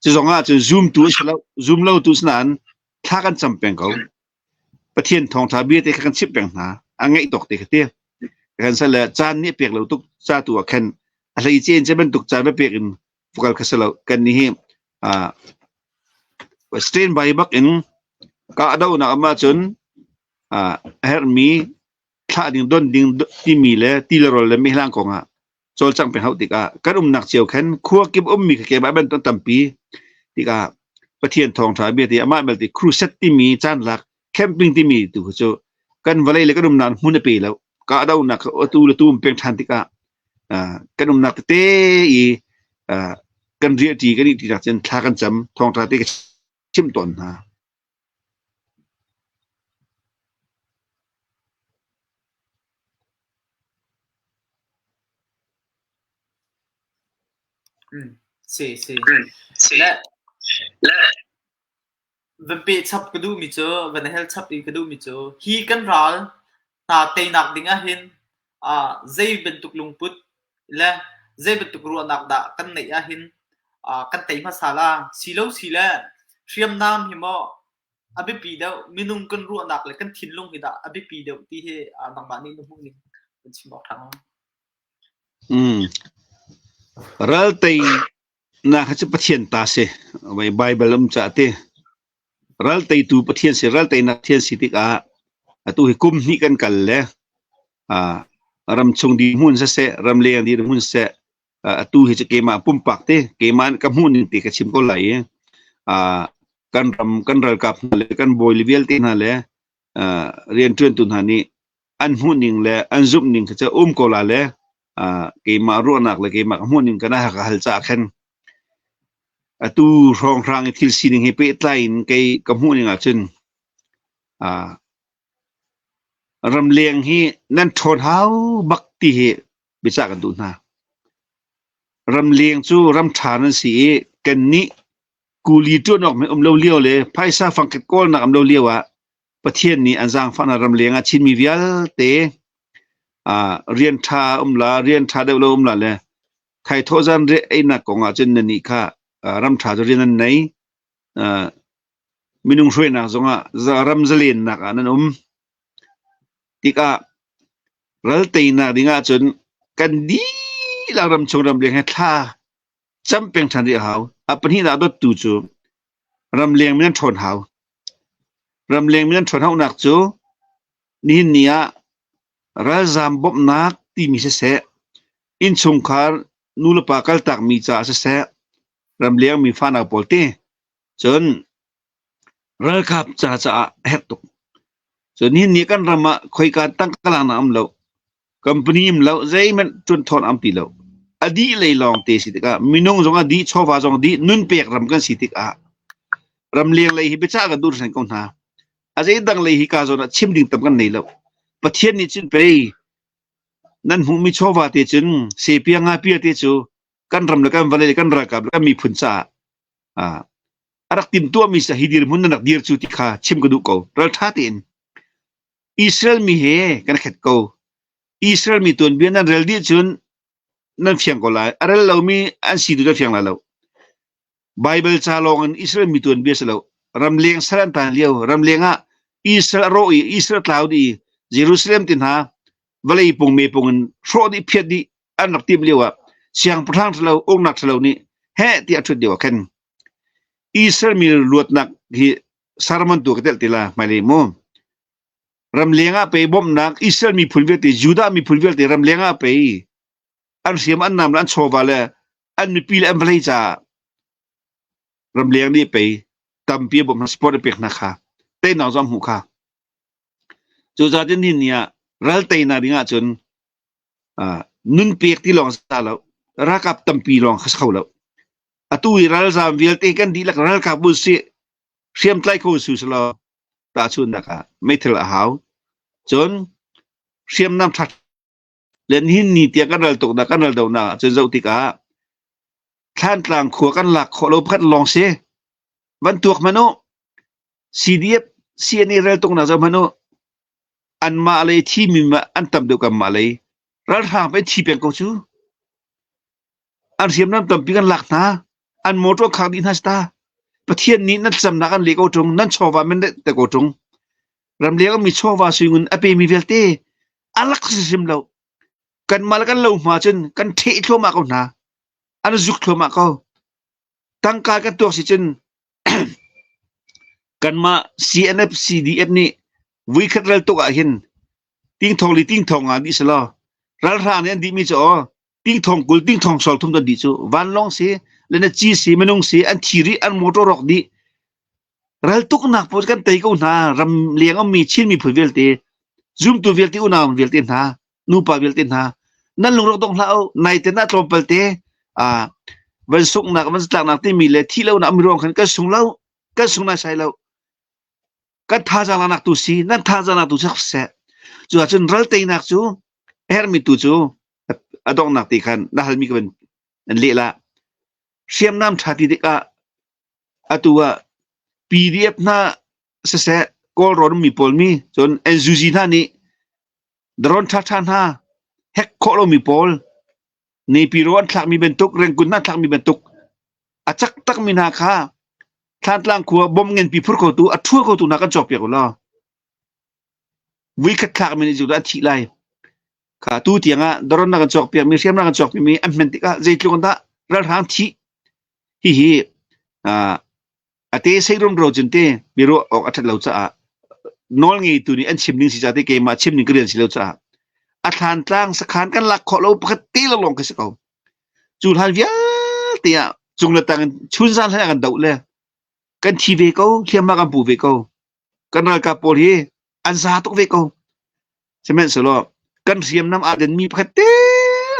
cu zong ah cun zoom tu si lo zoom lo tu si nain thla kan cam peng ko Pathian thawngtha bia te kha kan chimh peng hna a ngaih tawk te kha ti kan sal le caan nih pek lo tuk ca tu ah khan a hlei cen ce bantuk caan va pek in fukal kha si lo kan ni hi stand by bak in ka donak ama cun a herhmi thlah ding don ding timi le ti le rawl le mehlang kong ah cawlcangh peng hauh tikah kan umnak cio khan khua kip ummi kha keimah bantuk tampi tikah Pathian thawngṭha bia ti amah belte crusade timi caan lak camping timi tu cu kan vawlei le kan umnak hmun a pe lo kahdohnak atu le tu um peng ṭhan tikah kan umnak tete i kan riahṭi kan ihṭi cun thla kan cam thawngṭha te ka chimh tawn hna. Si si. Le van peh chap ka duhmi cu van hel chap i ka duhmi cu hi kan ral hna teinak ding ah hin zei bantuk lungput le zei bantuk ruahnak dah kan neih ah hin kan tei hmasa la si lo si le hriamnam hi maw a biapi deuh minung kan ruahnak le kan thinlung hi dah a biapi deuh ti hi nangmah nih na hmuh ning kan chim awk ṭha hnga. Mm. Ral tei nak cu Pathian ta si. Bible um ca te. Ral teitu Pathian si, ral teinak Pathian si tikah atu hi kum hnih kan kal le ramchung dirhmun siseh, ramleng dirhmun siseh, atu hi cu keimah pumpak te, keimah ka hmuh ning te ka chim ko lai i kan ram, kan ralkap hna le kan bawi le vialte hna le rianṭuantu hna nih an hmuh ning le an zumh ning kha cu um ko la le. Keimah ruahnak le keimah ka hmuhning ka na ka hal caah khan atu hrawnghrang i thil sining he pehtlai in kei ka hmuhning ahcun ramleng hi nan ṭhawn hau bak ti hi biacah kan duh hna. Ramleng cu ram ṭha nan si i kannih kuli ṭuan awk um lo lio le phaisa fangkhat kawlnak um lo lio ah Pathian nih an zaangfahnak ramleng ah Chinmi vialte rian ṭha um la, rian ṭha deuh lo um la le thaithawh zan einak kong ah cun nannih kha ram ṭha cu rian nan nei. Minung hruainak zongah ram zalennak ah nan um. Tikah ral teinak ding ahcun kan dihlak ramchung ramleng he thla cam peng ṭhan rih a hau. A pahnihnak dottu cu ramleng mi nan ṭhawn hau. Ramleng mi nan ṭhawn hauhnak cu nihin ni ah ralzaam bawmhnak timi siseh, innchungkhar nulepa kaltakmi caah siseh, ramleng mi fanau pawl te cun ralkap ca caah a herh tuk. Cun nihin ni kan ram ah khoika tangka laknak um lo, company um lo, zeihmanh ṭuan thawn am ti lo. A dih lei lawng te si tikah minung zong a dih, chawva zong a dih, nun pek ram kan si tikah ramleng lei hi biacah kan duh hringhran ko hna. A zeidang lei hi ka zawn ah chim ding tam kan nei lo. Pathian nih cun pei nan hmuhmi chawva te cun sepia ngapia te cu kan ram le kan vawlei le kan ralkap le kan miphun caah a rak timtuahmi sa hi dirhmun nan rak dir cu ti kha chim ka duh ko. Ralṭha tein Israel mi he kan khet ko. Israel mi tuanbia nan rel dih cun nan fiang ko lai. A rel lomi an si tu nan fiang lai lo. Bible ca lawng in Israel mi tuanbia si lo. Ramleng sal an tan lio. Ramleng ah Israel a rawh i Israel tlau dih i Jerusalem ti hna vawlei pung me pung in hrawh dih phiat dih an rak timh lio ah siangpahrang ṭhalo uknak ṭhalo nih heh tiah a ṭhut lio ah khan Israel mi luatnak hi sermon tu ka telh ti la hmailei mu ramleng ah pei bawmhnak Israel miphun vialte Judah miphun vialte ramleng ah pei an hriam an nam le an chawva le an mipi le an vawlei caah ramleng nih pei tampi a bawmh support a pek hna kha teinak zong hmuh kha cucaah ni ni ah ral teinak ding ahcun nun pek ti lawng sa lo ralkap tampi lawng kha kho lo atu i ralzaam vialte kan dihlak ralkap bu si hriamtlai kho su selaw tahchunnak ah meithal a hau cun hriamnam ṭha le nihin ni tiang kan ral tuknak kan ral donak ah cun zoh tikah Thlantlang khua kan lak khawh lo pakhat lawng si van tuak hmanh u CDF CNA ral tuknak zoh hmanh u anmah lei thimi an tam deuh kanmah lei ralhrang pei thi peng ko cu an hriamnam tampi kan lak hna an motor khak dih hna ta Pathian nih nan camnak an leh ko ṭung nan chawva men te ko ṭung ramleng mi chawva suingun a pemi vialte a lak hrimhrim lo kanmah le kan lo hma cun kan ṭheh thluahmah ko hna an zuk thluahmah ko tangka kan tuak si cun kanmah CNF CDF nih vuikhat ral tuk ah hin tingthong li tingthong nga dih selaw ralhrang nih an dihmi cu aw tingthong 20 tingthong 30 kan dih cu vanlawng si le na ci si minung si an thi rih an motor rawk dih ral tuknak pawl kan tei ko hna ram leng ummi Chin miphun vialte zumtu vialte unau vialte hna nupa vialte hna nan lungrawk dong hlah u naite na tlawmpal te a van sunghnak van tlaknak timi le thi lo nak mi ruang khan kan sung lo kan sung nai sai lo kan thazaang laknak tu si nan thazaang nak tu si seh cu ahcun ral teinak cu a herhmi tu cu a donghnak ti khan na halmi ka van an leh la hriamnam ṭha ti tikah atu ah PDF hna siseh Kawlrawn mi pawl mi cun NUG hna nih drone ṭhaṭha hna hack khawh lomi pawl Naypyidaw an thlakmi bantuk Rangoon an thlakmi bantuk a cak takmi hna kha Thlantlang khua bom ngenpi phur khotu a ṭhua khotu hna kan cawkpiak u law vuikhat thlakmi nih cu an thih lai kha tu tiang ah drone na kan cawkpiak mi hriamnam kan cawkpiak mi an hman tikah zeitluk in dah ralhrang thih hihi a te sei rumro cun te mi ruah awk a ṭhat lo caah nawl ngeitu nih an chim ning si ca te keimah chim ning ka rian si lo caah a thlan tlang sakhan kan lak khawh lo pakhat te lawnglawng ka si ko cu hlan vialte ah cung le tang in chun zan hlei kan doh le kan thi ve ko hliamhma kan pu ve ko kan ralkap pawl hi an za tuk ve ko sihmanhsehlaw kan hriamnam aa den mi pakhat te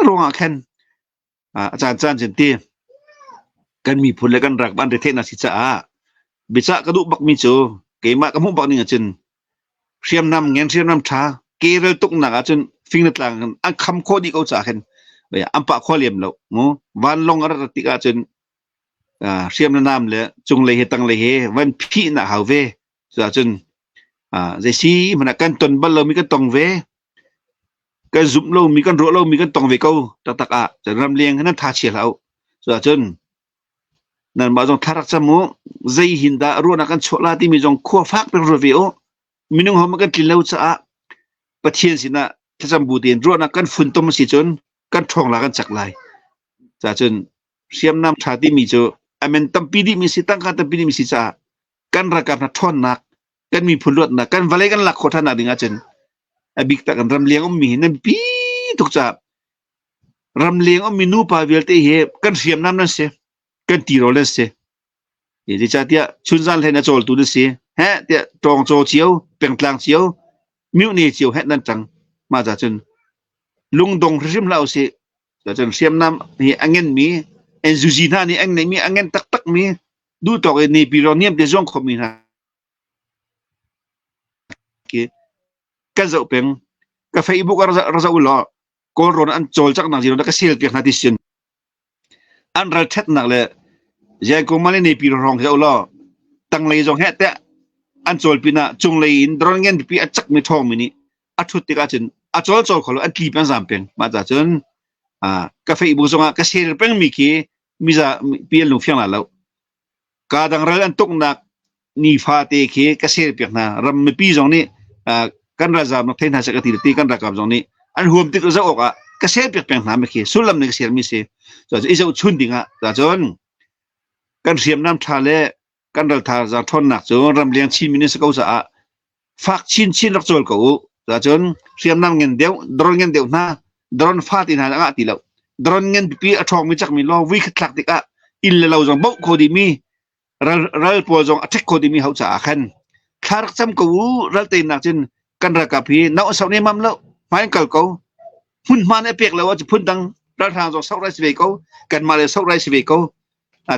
ruangah khan a caan caan cun ti kan miphun le kan rak an retheihnak si caah biacah ka duh bakmi cu keimah ka hmuh bak ning ahcun hriamnam ngen hriamnam ṭha kerel tuknak ahcun fing le tlang an kham khawh dih ko caah khin an pah khawh lem lo mu vanlawng a rat tik ahcun hriam le nam le cunglei he tanglei he van phihnak hau ve cuahcun zei si hmanh ah kan ton bal lomi kan tong ve kan zumh lomi kan ruah lomi kan tong ve ko taktak ah cun ramleng nan tha chia hlah u cuahcun nanmah zong thla rak cam u zei hin dah ruahnak kan chuah la timi zong khua fak pek ruat ve u minung hom kan tlin lo caah Pathian sinah thlacam bu tein ruahnak kan funtom si cun kan ṭhawng la kan cak lai cacun hriamnam ṭha timi cu amen tampi dihmi si tangka tampi dihmi si caah kan ralkap hna ṭhawnnak kan miphun luatnak kan vawlei kan lak khawh ṭhannak ding ahcun a bik tak in ramleng ummi hi nan pi tuk caah ramleng ummi nupa vialte hi kan hriamnam nan si kan tirawl nan si zeicahtiah chunzan hlen a cawltu nan si he tiah tawngcaw cio pengtlang cio mihne cio he nan ṭang mah ca cun lungdong hrimhrim hlah usih cun hriamnam hi a ngenmi NUG hna nih an ngeihmi a ngen taktakmi duhtawk in nipi ro niam te zuang khomi hna khi kan zoh peng ka Facebook ah ra zoh law Kawlrawn an cawlcanghnak zero ka sel piak hna ti sin an ral ṭhatnak le Ziangkung le nipi ro hrawng zoh law tanglei zong heh teh an cawl pinah cunglei in drone ngen pipi a cakmi ṭhawngmi nih a ṭhut tikah cun a cawl cawl kho lo an tli peng zam peng mah ca cun ka Facebook zongah ka share pengmi khi miza pi an lungfiang la lo ka dang ral an tuknak nifate khi ka share piak hna ram mipi zong nih kan ralzam nak thei hna seh ka ti ti kan ralkap zong nih an huam tik zoh awk ah ka share piak peng hna mi khi sullam nih ka share mi si so i zoh chun ding ah cun kan hriamnam tha le kan raltha zang ṭhawnnak cu ramleng Chin mi si ko caah fak chinchin rak cawl ko u. Cun hriamnam ngen deuh, drone ngen deuh hna, drone fa ti hna ngah ti lo. Drone ngen pipi a ṭhawngmi cakmi law vui khat thlak tikah inn le lo zong boh kho dihmi ral ral pawl zong a ṭhek kho dihmi hau caah khan thla rak cam ko u ral teinak cun kan ralkap hi nau a sau ne mam lo hmai kal ko hmunhma nih a pek lo ahcun phundang ralhrang zong sok rai si ve ko kanmah le sok rai si ve ko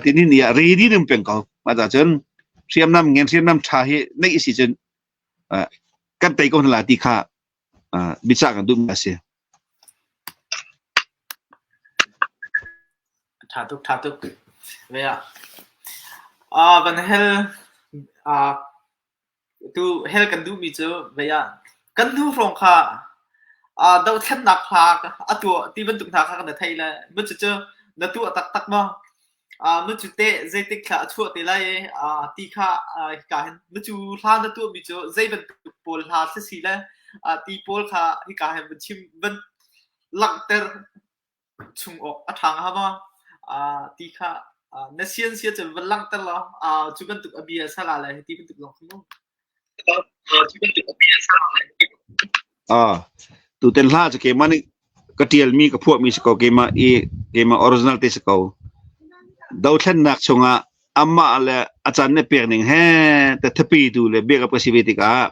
ti ni ni ah ready ning peng ko mah ca cun hriamnam ngen hriamnam tha hi neih si cun kan tei ko hna la ti kha biachah kan duhmi a si. Tha tuk tha tuk. Ve ah van hel Tu hel kan duhmi cu vei ah kan hnu hrawng kha dohthlennak hla a tuah ti bantuk hna kha kan theih le mu cucu na tuah taktak maw? Mu cu teh zeitik thla a chuah te lai i ti kha hika hin mu cu hla na tuahmi cu zei bantuk pawl hla si le ti pawl kha hika hin van chim van langhter chung awk a ṭha hnga maw? Ti kha na sian sia cun van langhter law cu bantuk a bia sala le hiti bantuk zong kha mu. Ah, tuten hla cu keimah nih ka ṭialmi ka phuahmi si ko keimah i keimah original te si ko. Dothlennak chungah amah le a caan nih pek ning he te thapi tu le biakap ka si ve tikah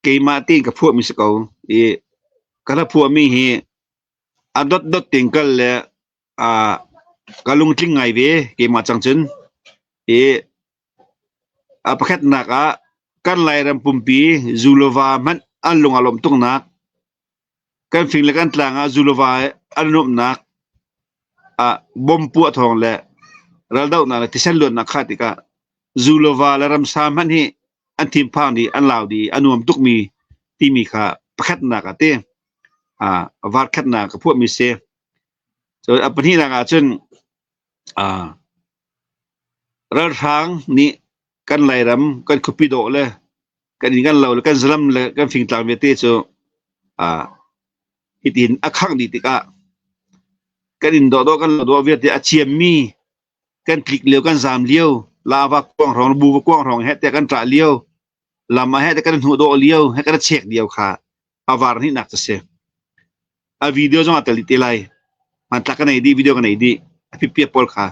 keimah tein ka phuahmi si ko i ka hla phuahmi hi a dotdot tein kal le uh, ka lungtling ngai ve keimah cang cun i a pakhatnak ah kan Lairam pumpi zulova hmanh an lung a lawm tuknak kan fing le kan tlang ah zulova an nuamhnak ah bom puah thawng le raldohnak le thisen luannak kha tikah zulova le ramsa hmanh hi an thinphang dih an lau dih a nuam tukmi timi kha pakhatnak ah ti ah var khatnak ka phuahmi si so a pahnihnak ah cun ah ralhrang nih kan Lairam kan khuapi dawh le kan inn kan lo le kan zalam le kan fingtlang vialte cu ah hitin a khangh dih tikah kan inn dawhdawh kan lo dawh vialte a ciammi kan tlik lio kan zaam lio lava kuang hrawng bu kuang hrawng he te kan ṭah lio lam ah he te kan hnuh dawh lio he kan chek lio kha a var hnih nak cu si a video zong a tel te lai hmantlak ka nei dih video ka nei dih a pipiap pawl kha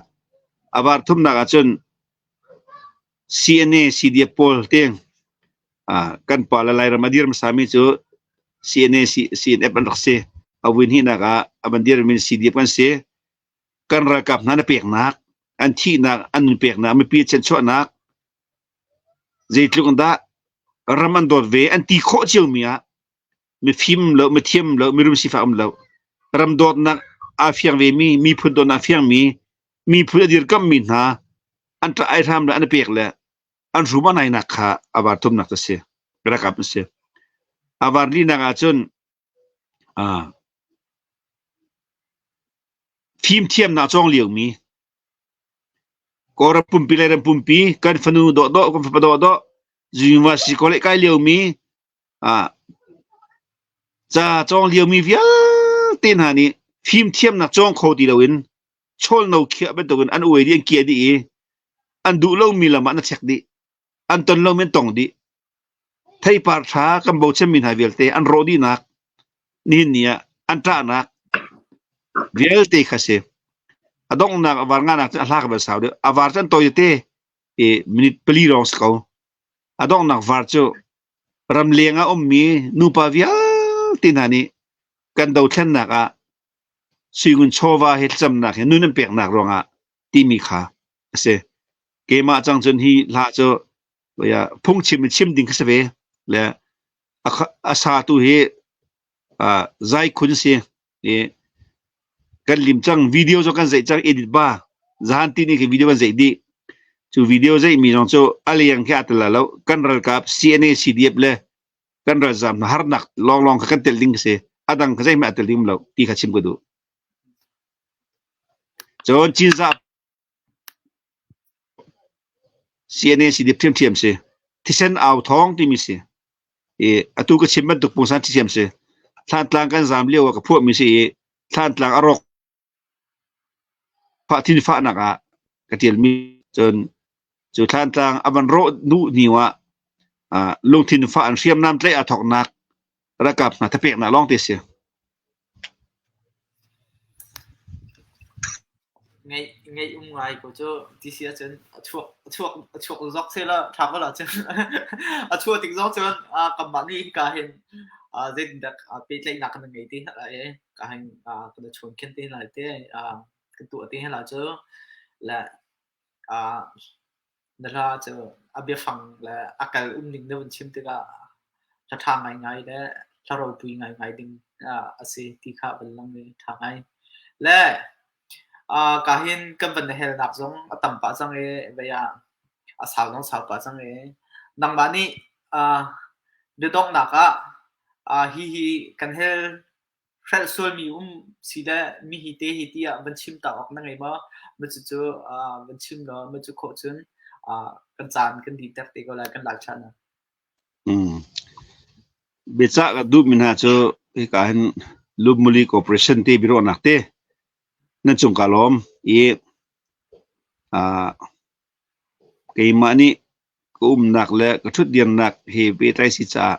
a var thumnak ah cun CNA CDF pawl te kan pa le Lairam a dir hmasa mi cu CNA CNF an rak si. A vui hnihnak ah a van dirmi CDF kan si. Kan ralkap hna na peknak, an thihnak, an nun peknak, mipi chanchuahnak, zeitluk in dah ram an dawt ve, an ti khawh ciomi ah mifim lo, mithiam lo, mirum sifak um lo. Ram dawtnak aa fiang vemi, miphun dawtnak a fiangmi, miphun a dirkammi hna an ṭah ai hram le an i pek le an rum a nainak kha a var thumnak a si. Rakap a si. A var linak ahcun ah fimthiamnak cawng liomi Kawlram pumpi Lairam pumpi kan fanu dawhdawh kan fapa dawhdawh university college kai liomi ah ca cawng liomi vialte hna nih fimthiamnak cawng kho ti loin chawlno khiah bantukin an uai dih an kiah dih i an duh lomi lam ah na chek dih an ton lomi an tong dih theipar ṭha kan bochanmi hna vialte an rawh dihnak nihin ni ah an ṭahnak vialte kha si a donghnak a var nganak cu a hla ka bal sau deuh a var cu an tawi te i minute pali lawng si ko a donghnak var cu ramleng ah ummi nupa vialte hna nih kan dothlennak ah suingun chawva he thlacamnak he nun an peknak ruangah timi kha a si. Keimah cang cun hi hla cu phungchim in chim ding kha si ve. Le a satu hi zai khun si. I kan lim cang video cu kan zeih cang edit ba zahan ti ni khi video kan zeih dih. Cu video zeih mi zong cu a leng khi a tel lo. Kan ralkap CNA CDF le kan ralzam hna harnak lawnglawng kha kan tel ding si a dang kha zeihmanh a tel ding lo ti kha chim ka duh cun Cinzah CNA si dip ṭhiamṭhiam si thisen au thawng timi si i atu ka chim bantuk pungsan ṭhiam si Thlantlang kan zam lio ah ka phuahmi si i Thlantlang a rawk fah thin fahnak ah ka ṭialmi cun cu Thlantlang a van rawh duh hnu ah lungthin fah an hriamnam tlaih aa thawknak ralkap hna thapeknak lawng te si. Ngeih ngeih um ngai ko cu ti si ahcun a chuak a chuak a chuak zok sehla ṭha ko la cun a chuah tik zong cun kanmah nih hika hin zeitindah pehtlaihnak kan ngei te hna lai i ka hin kan i chawn khen te hna lai te kan tuah te hna lai cu le Na hla cu a biafang le a kal umning na vun chim tikah hla ṭha ngaingai le hla ropui ngaingai ding a si ti kha a van lang i ṭha ngai. Le ka hin kan van na helnak zong a tam pah cang i vei ah a sau zong sau pah cang i nangmah nih biadonghnak ah hihi kan hel hrelh sualmi um si le mi hi te hi tiah van chim ta awk na ngei maw? Ma cucu van chim law ma cu khawh cun kan caan kan dihter te ko lai kan lak ṭhan ah. Mm. Biacah ka duhmi hna cu hika hin Lumuli Corporation te biaruahnak te nan cung ka lawm i uh, keimah nih ka umnak le ka ṭhutdirnak he pehtlai si caah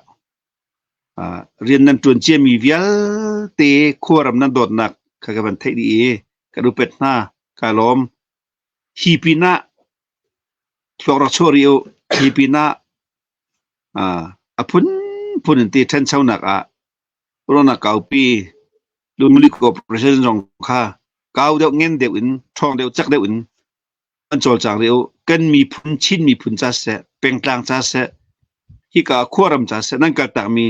Rian nan ṭuan ciami vialte khuaram nan dawtnak kha ka van theih dih i kan upat hna. Kaa lawm. Hi pinah thluak rak chuah rih u. Hi pinah a phunphun in ti ṭhanchonak ah ruahnak kaupi Lumuli Corporation zong kha kau deuh ngen deuh in ṭhawng deuh cak deuh in an cawlcang rih u. Kan miphun Chin miphun ca siseh, pengtlang ca siseh, hika khuaram ca siseh, nan kaltakmi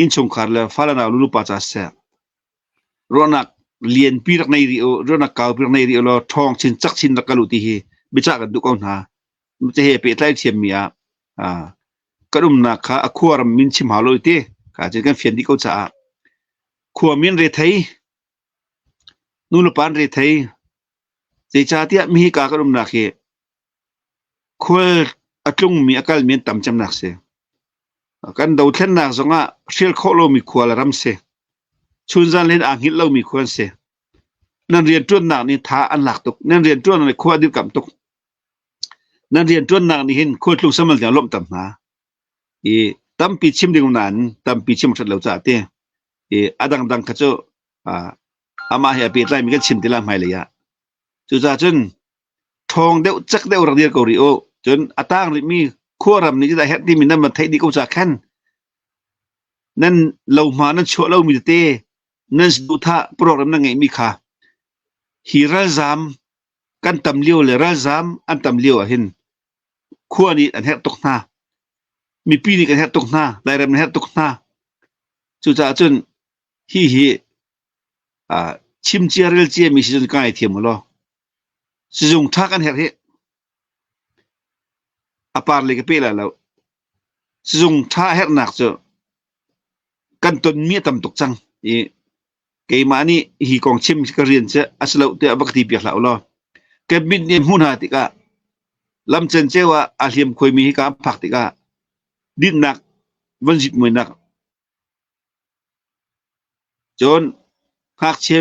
innchungkhar le fale nau nupa ca siseh, ruahnak lianpi rak nei rih u, ruahnak kaupi rak nei rih u law ṭhawng chin cak chin rak kal u ti hi biacah kan duh ko hna. Cu he pehtlai thiammi ah kan umnak kha a khuaram min chim hau lo ti kha cun kan fian dih ko caah khua min rethei nu le pa an rethei Zeicahtiah mi hika kan umnak hi khual a tlungmi a kalmi an tam cemnak si. Kan dothlennak zongah hrial khawh lomi khua le ram si. Chunzan len aa hngilh lomi khua an si. Nan rianṭuannak nih tha an lak tuk. Nan rianṭuannak nih khua a dirkamh tuk. Nan rianṭuannak nih hin khualtlung samal tiang lawmhter hna. I tampi chim ding nain tampi chim ṭhat lo caah ti. I a dangdang kha cu amah he a pehtlaimi kan chim ti lai hmailei ah. Cucaah cun ṭhawng deuh cak deuh rak dir ko rih u. Cun a tang rihmi khuaram nih dah herh timi nan van theih dih ko caah khan nan lohma nan chuah lomi tete Nan saduhthah program na ngeihmi kha hi ralzaam kan tam lio le ralzaam an tam lio ahhin khua nih an herh tuk hna. Mipi nih kan herh tuk hna. Lairam nih herh tuk hna. Cucaah cun hihi chim cia rel cia mi si cun ka ngaithiam u law sizung ṭha kan herh hi a par le ka pe lai lo. Sizung ṭha herhnak cu kan tonmi a tam tuk cang i keimah nih hi kong chim ka rian cu a si lo tiah va ka ti piak hlah u law kan mit nih hmu hna tikah lam cenceo ah aa hliam khuaimi hi ka phak tikah dinnak van zitmuinak cun ngakchia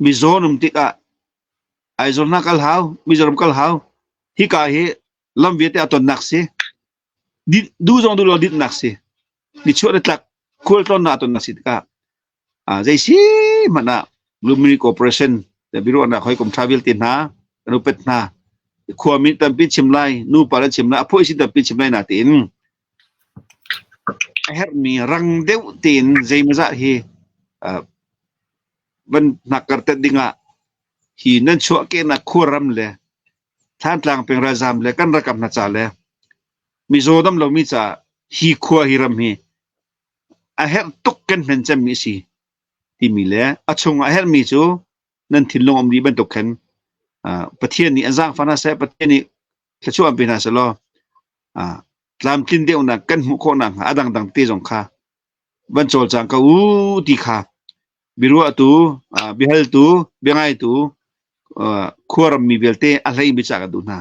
mizaw um tikah Aizawl hna kal hau Mizoram kal hau hika hi lam vialte a tonnak si duh zong duh lo dinhnak si nichuah le tlak khualtlawnnak a tonnak si tikah zei si hmanh ah Lumbini Corporation biaruahnak hawikom ṭha vialte hna kan upat hna khuami tampi chim lai nupa le chim lai a phuah sin tampi chim lai na tiin a herhmi rang deuh tein zeimawzah hi van hnakkar tet dingah hi nan chuahkehnak khuaram le Thlantlang peng ralzaam le kan rakam hna ca le mizaw dam lomi ca hi khua hi ram hi a herh tuk kan hman cemmi a si timi le a chung a herhmi cu nan thinlung um dih bantuk khan Pathian nih an zaangfah hna seh Pathian nih thluachuah an pe hna seh law tlamtlin deuhnak kan hmuh khawh nakhnga a dangdang te zong kha van cawlcang ko u ti kha biaruahtu, biahaltu, biangaitu khuaram mi vialte a hlei mi ca ka duh hna.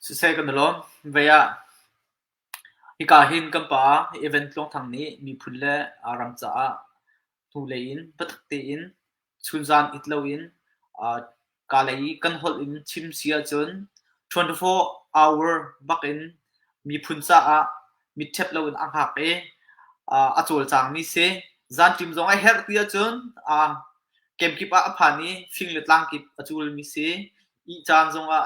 Siseh kan i lawm. Vei ah hika hin kan pa Evan Tluang Thang nih miphun le ram caah hnulei in biatak tein chunzan it loin kalay i kan holh in chim si ahcun 24 hour bak in miphun caah mitṭhep loin a hngak i a cawlcangmi si. Zanṭim zong a herh ti ahcun kemkip ah a phan i fing le tlang kip a culmi si. Ih caan zongah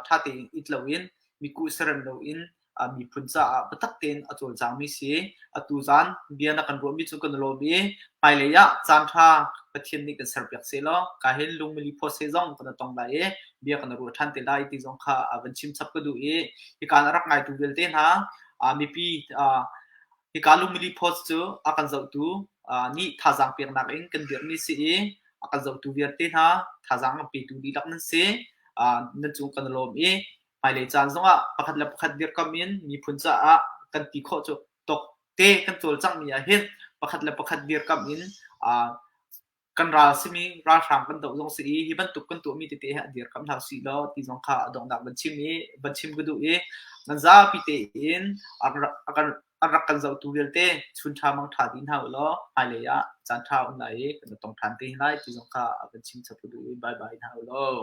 ṭha tein it loin mikuh serem loin miphun caah biatak tein a cawlcangmi si. Atu zan bia na kan ruahmi cu kan i lawm i hmailei ah caanṭha Pathian nih kan serpiak sehlaw ka hin lungmili phawt se zong kan tong lai i bia kan ruah ṭhan te lai ti zong kha van chim chap ka duh i hika na rak ngaitu vialte hna mipi hika lungmili phawt cu a kan zohtu nih thazaang peknak in kan dirhmi si i a kan zohtu vialte hna thazaang petu dihlak nan si. Nan cung kan i lawm i Hmailei caan zongah pakhat le pakhat dirkamh in miphun caah kan ti khawh cu tawk te kan cawlcanghmi ah hin pakhat le pakhat dirkamh in kan ral simi ralhrang kan doh zong si i hi bantuk kan tuahmi tete hi a dirkamh hna usih law ti zong kha a donghnak van chim i van chim ka duh i nan zapi tein a kan a rak kan zohtu vialte chun ṭha mang ṭha dih hna u law hmailei ah caan ṭha um lai i kan tong ṭhan te lai ti zong kha a van chim chap ka duh i bye bye hna u law.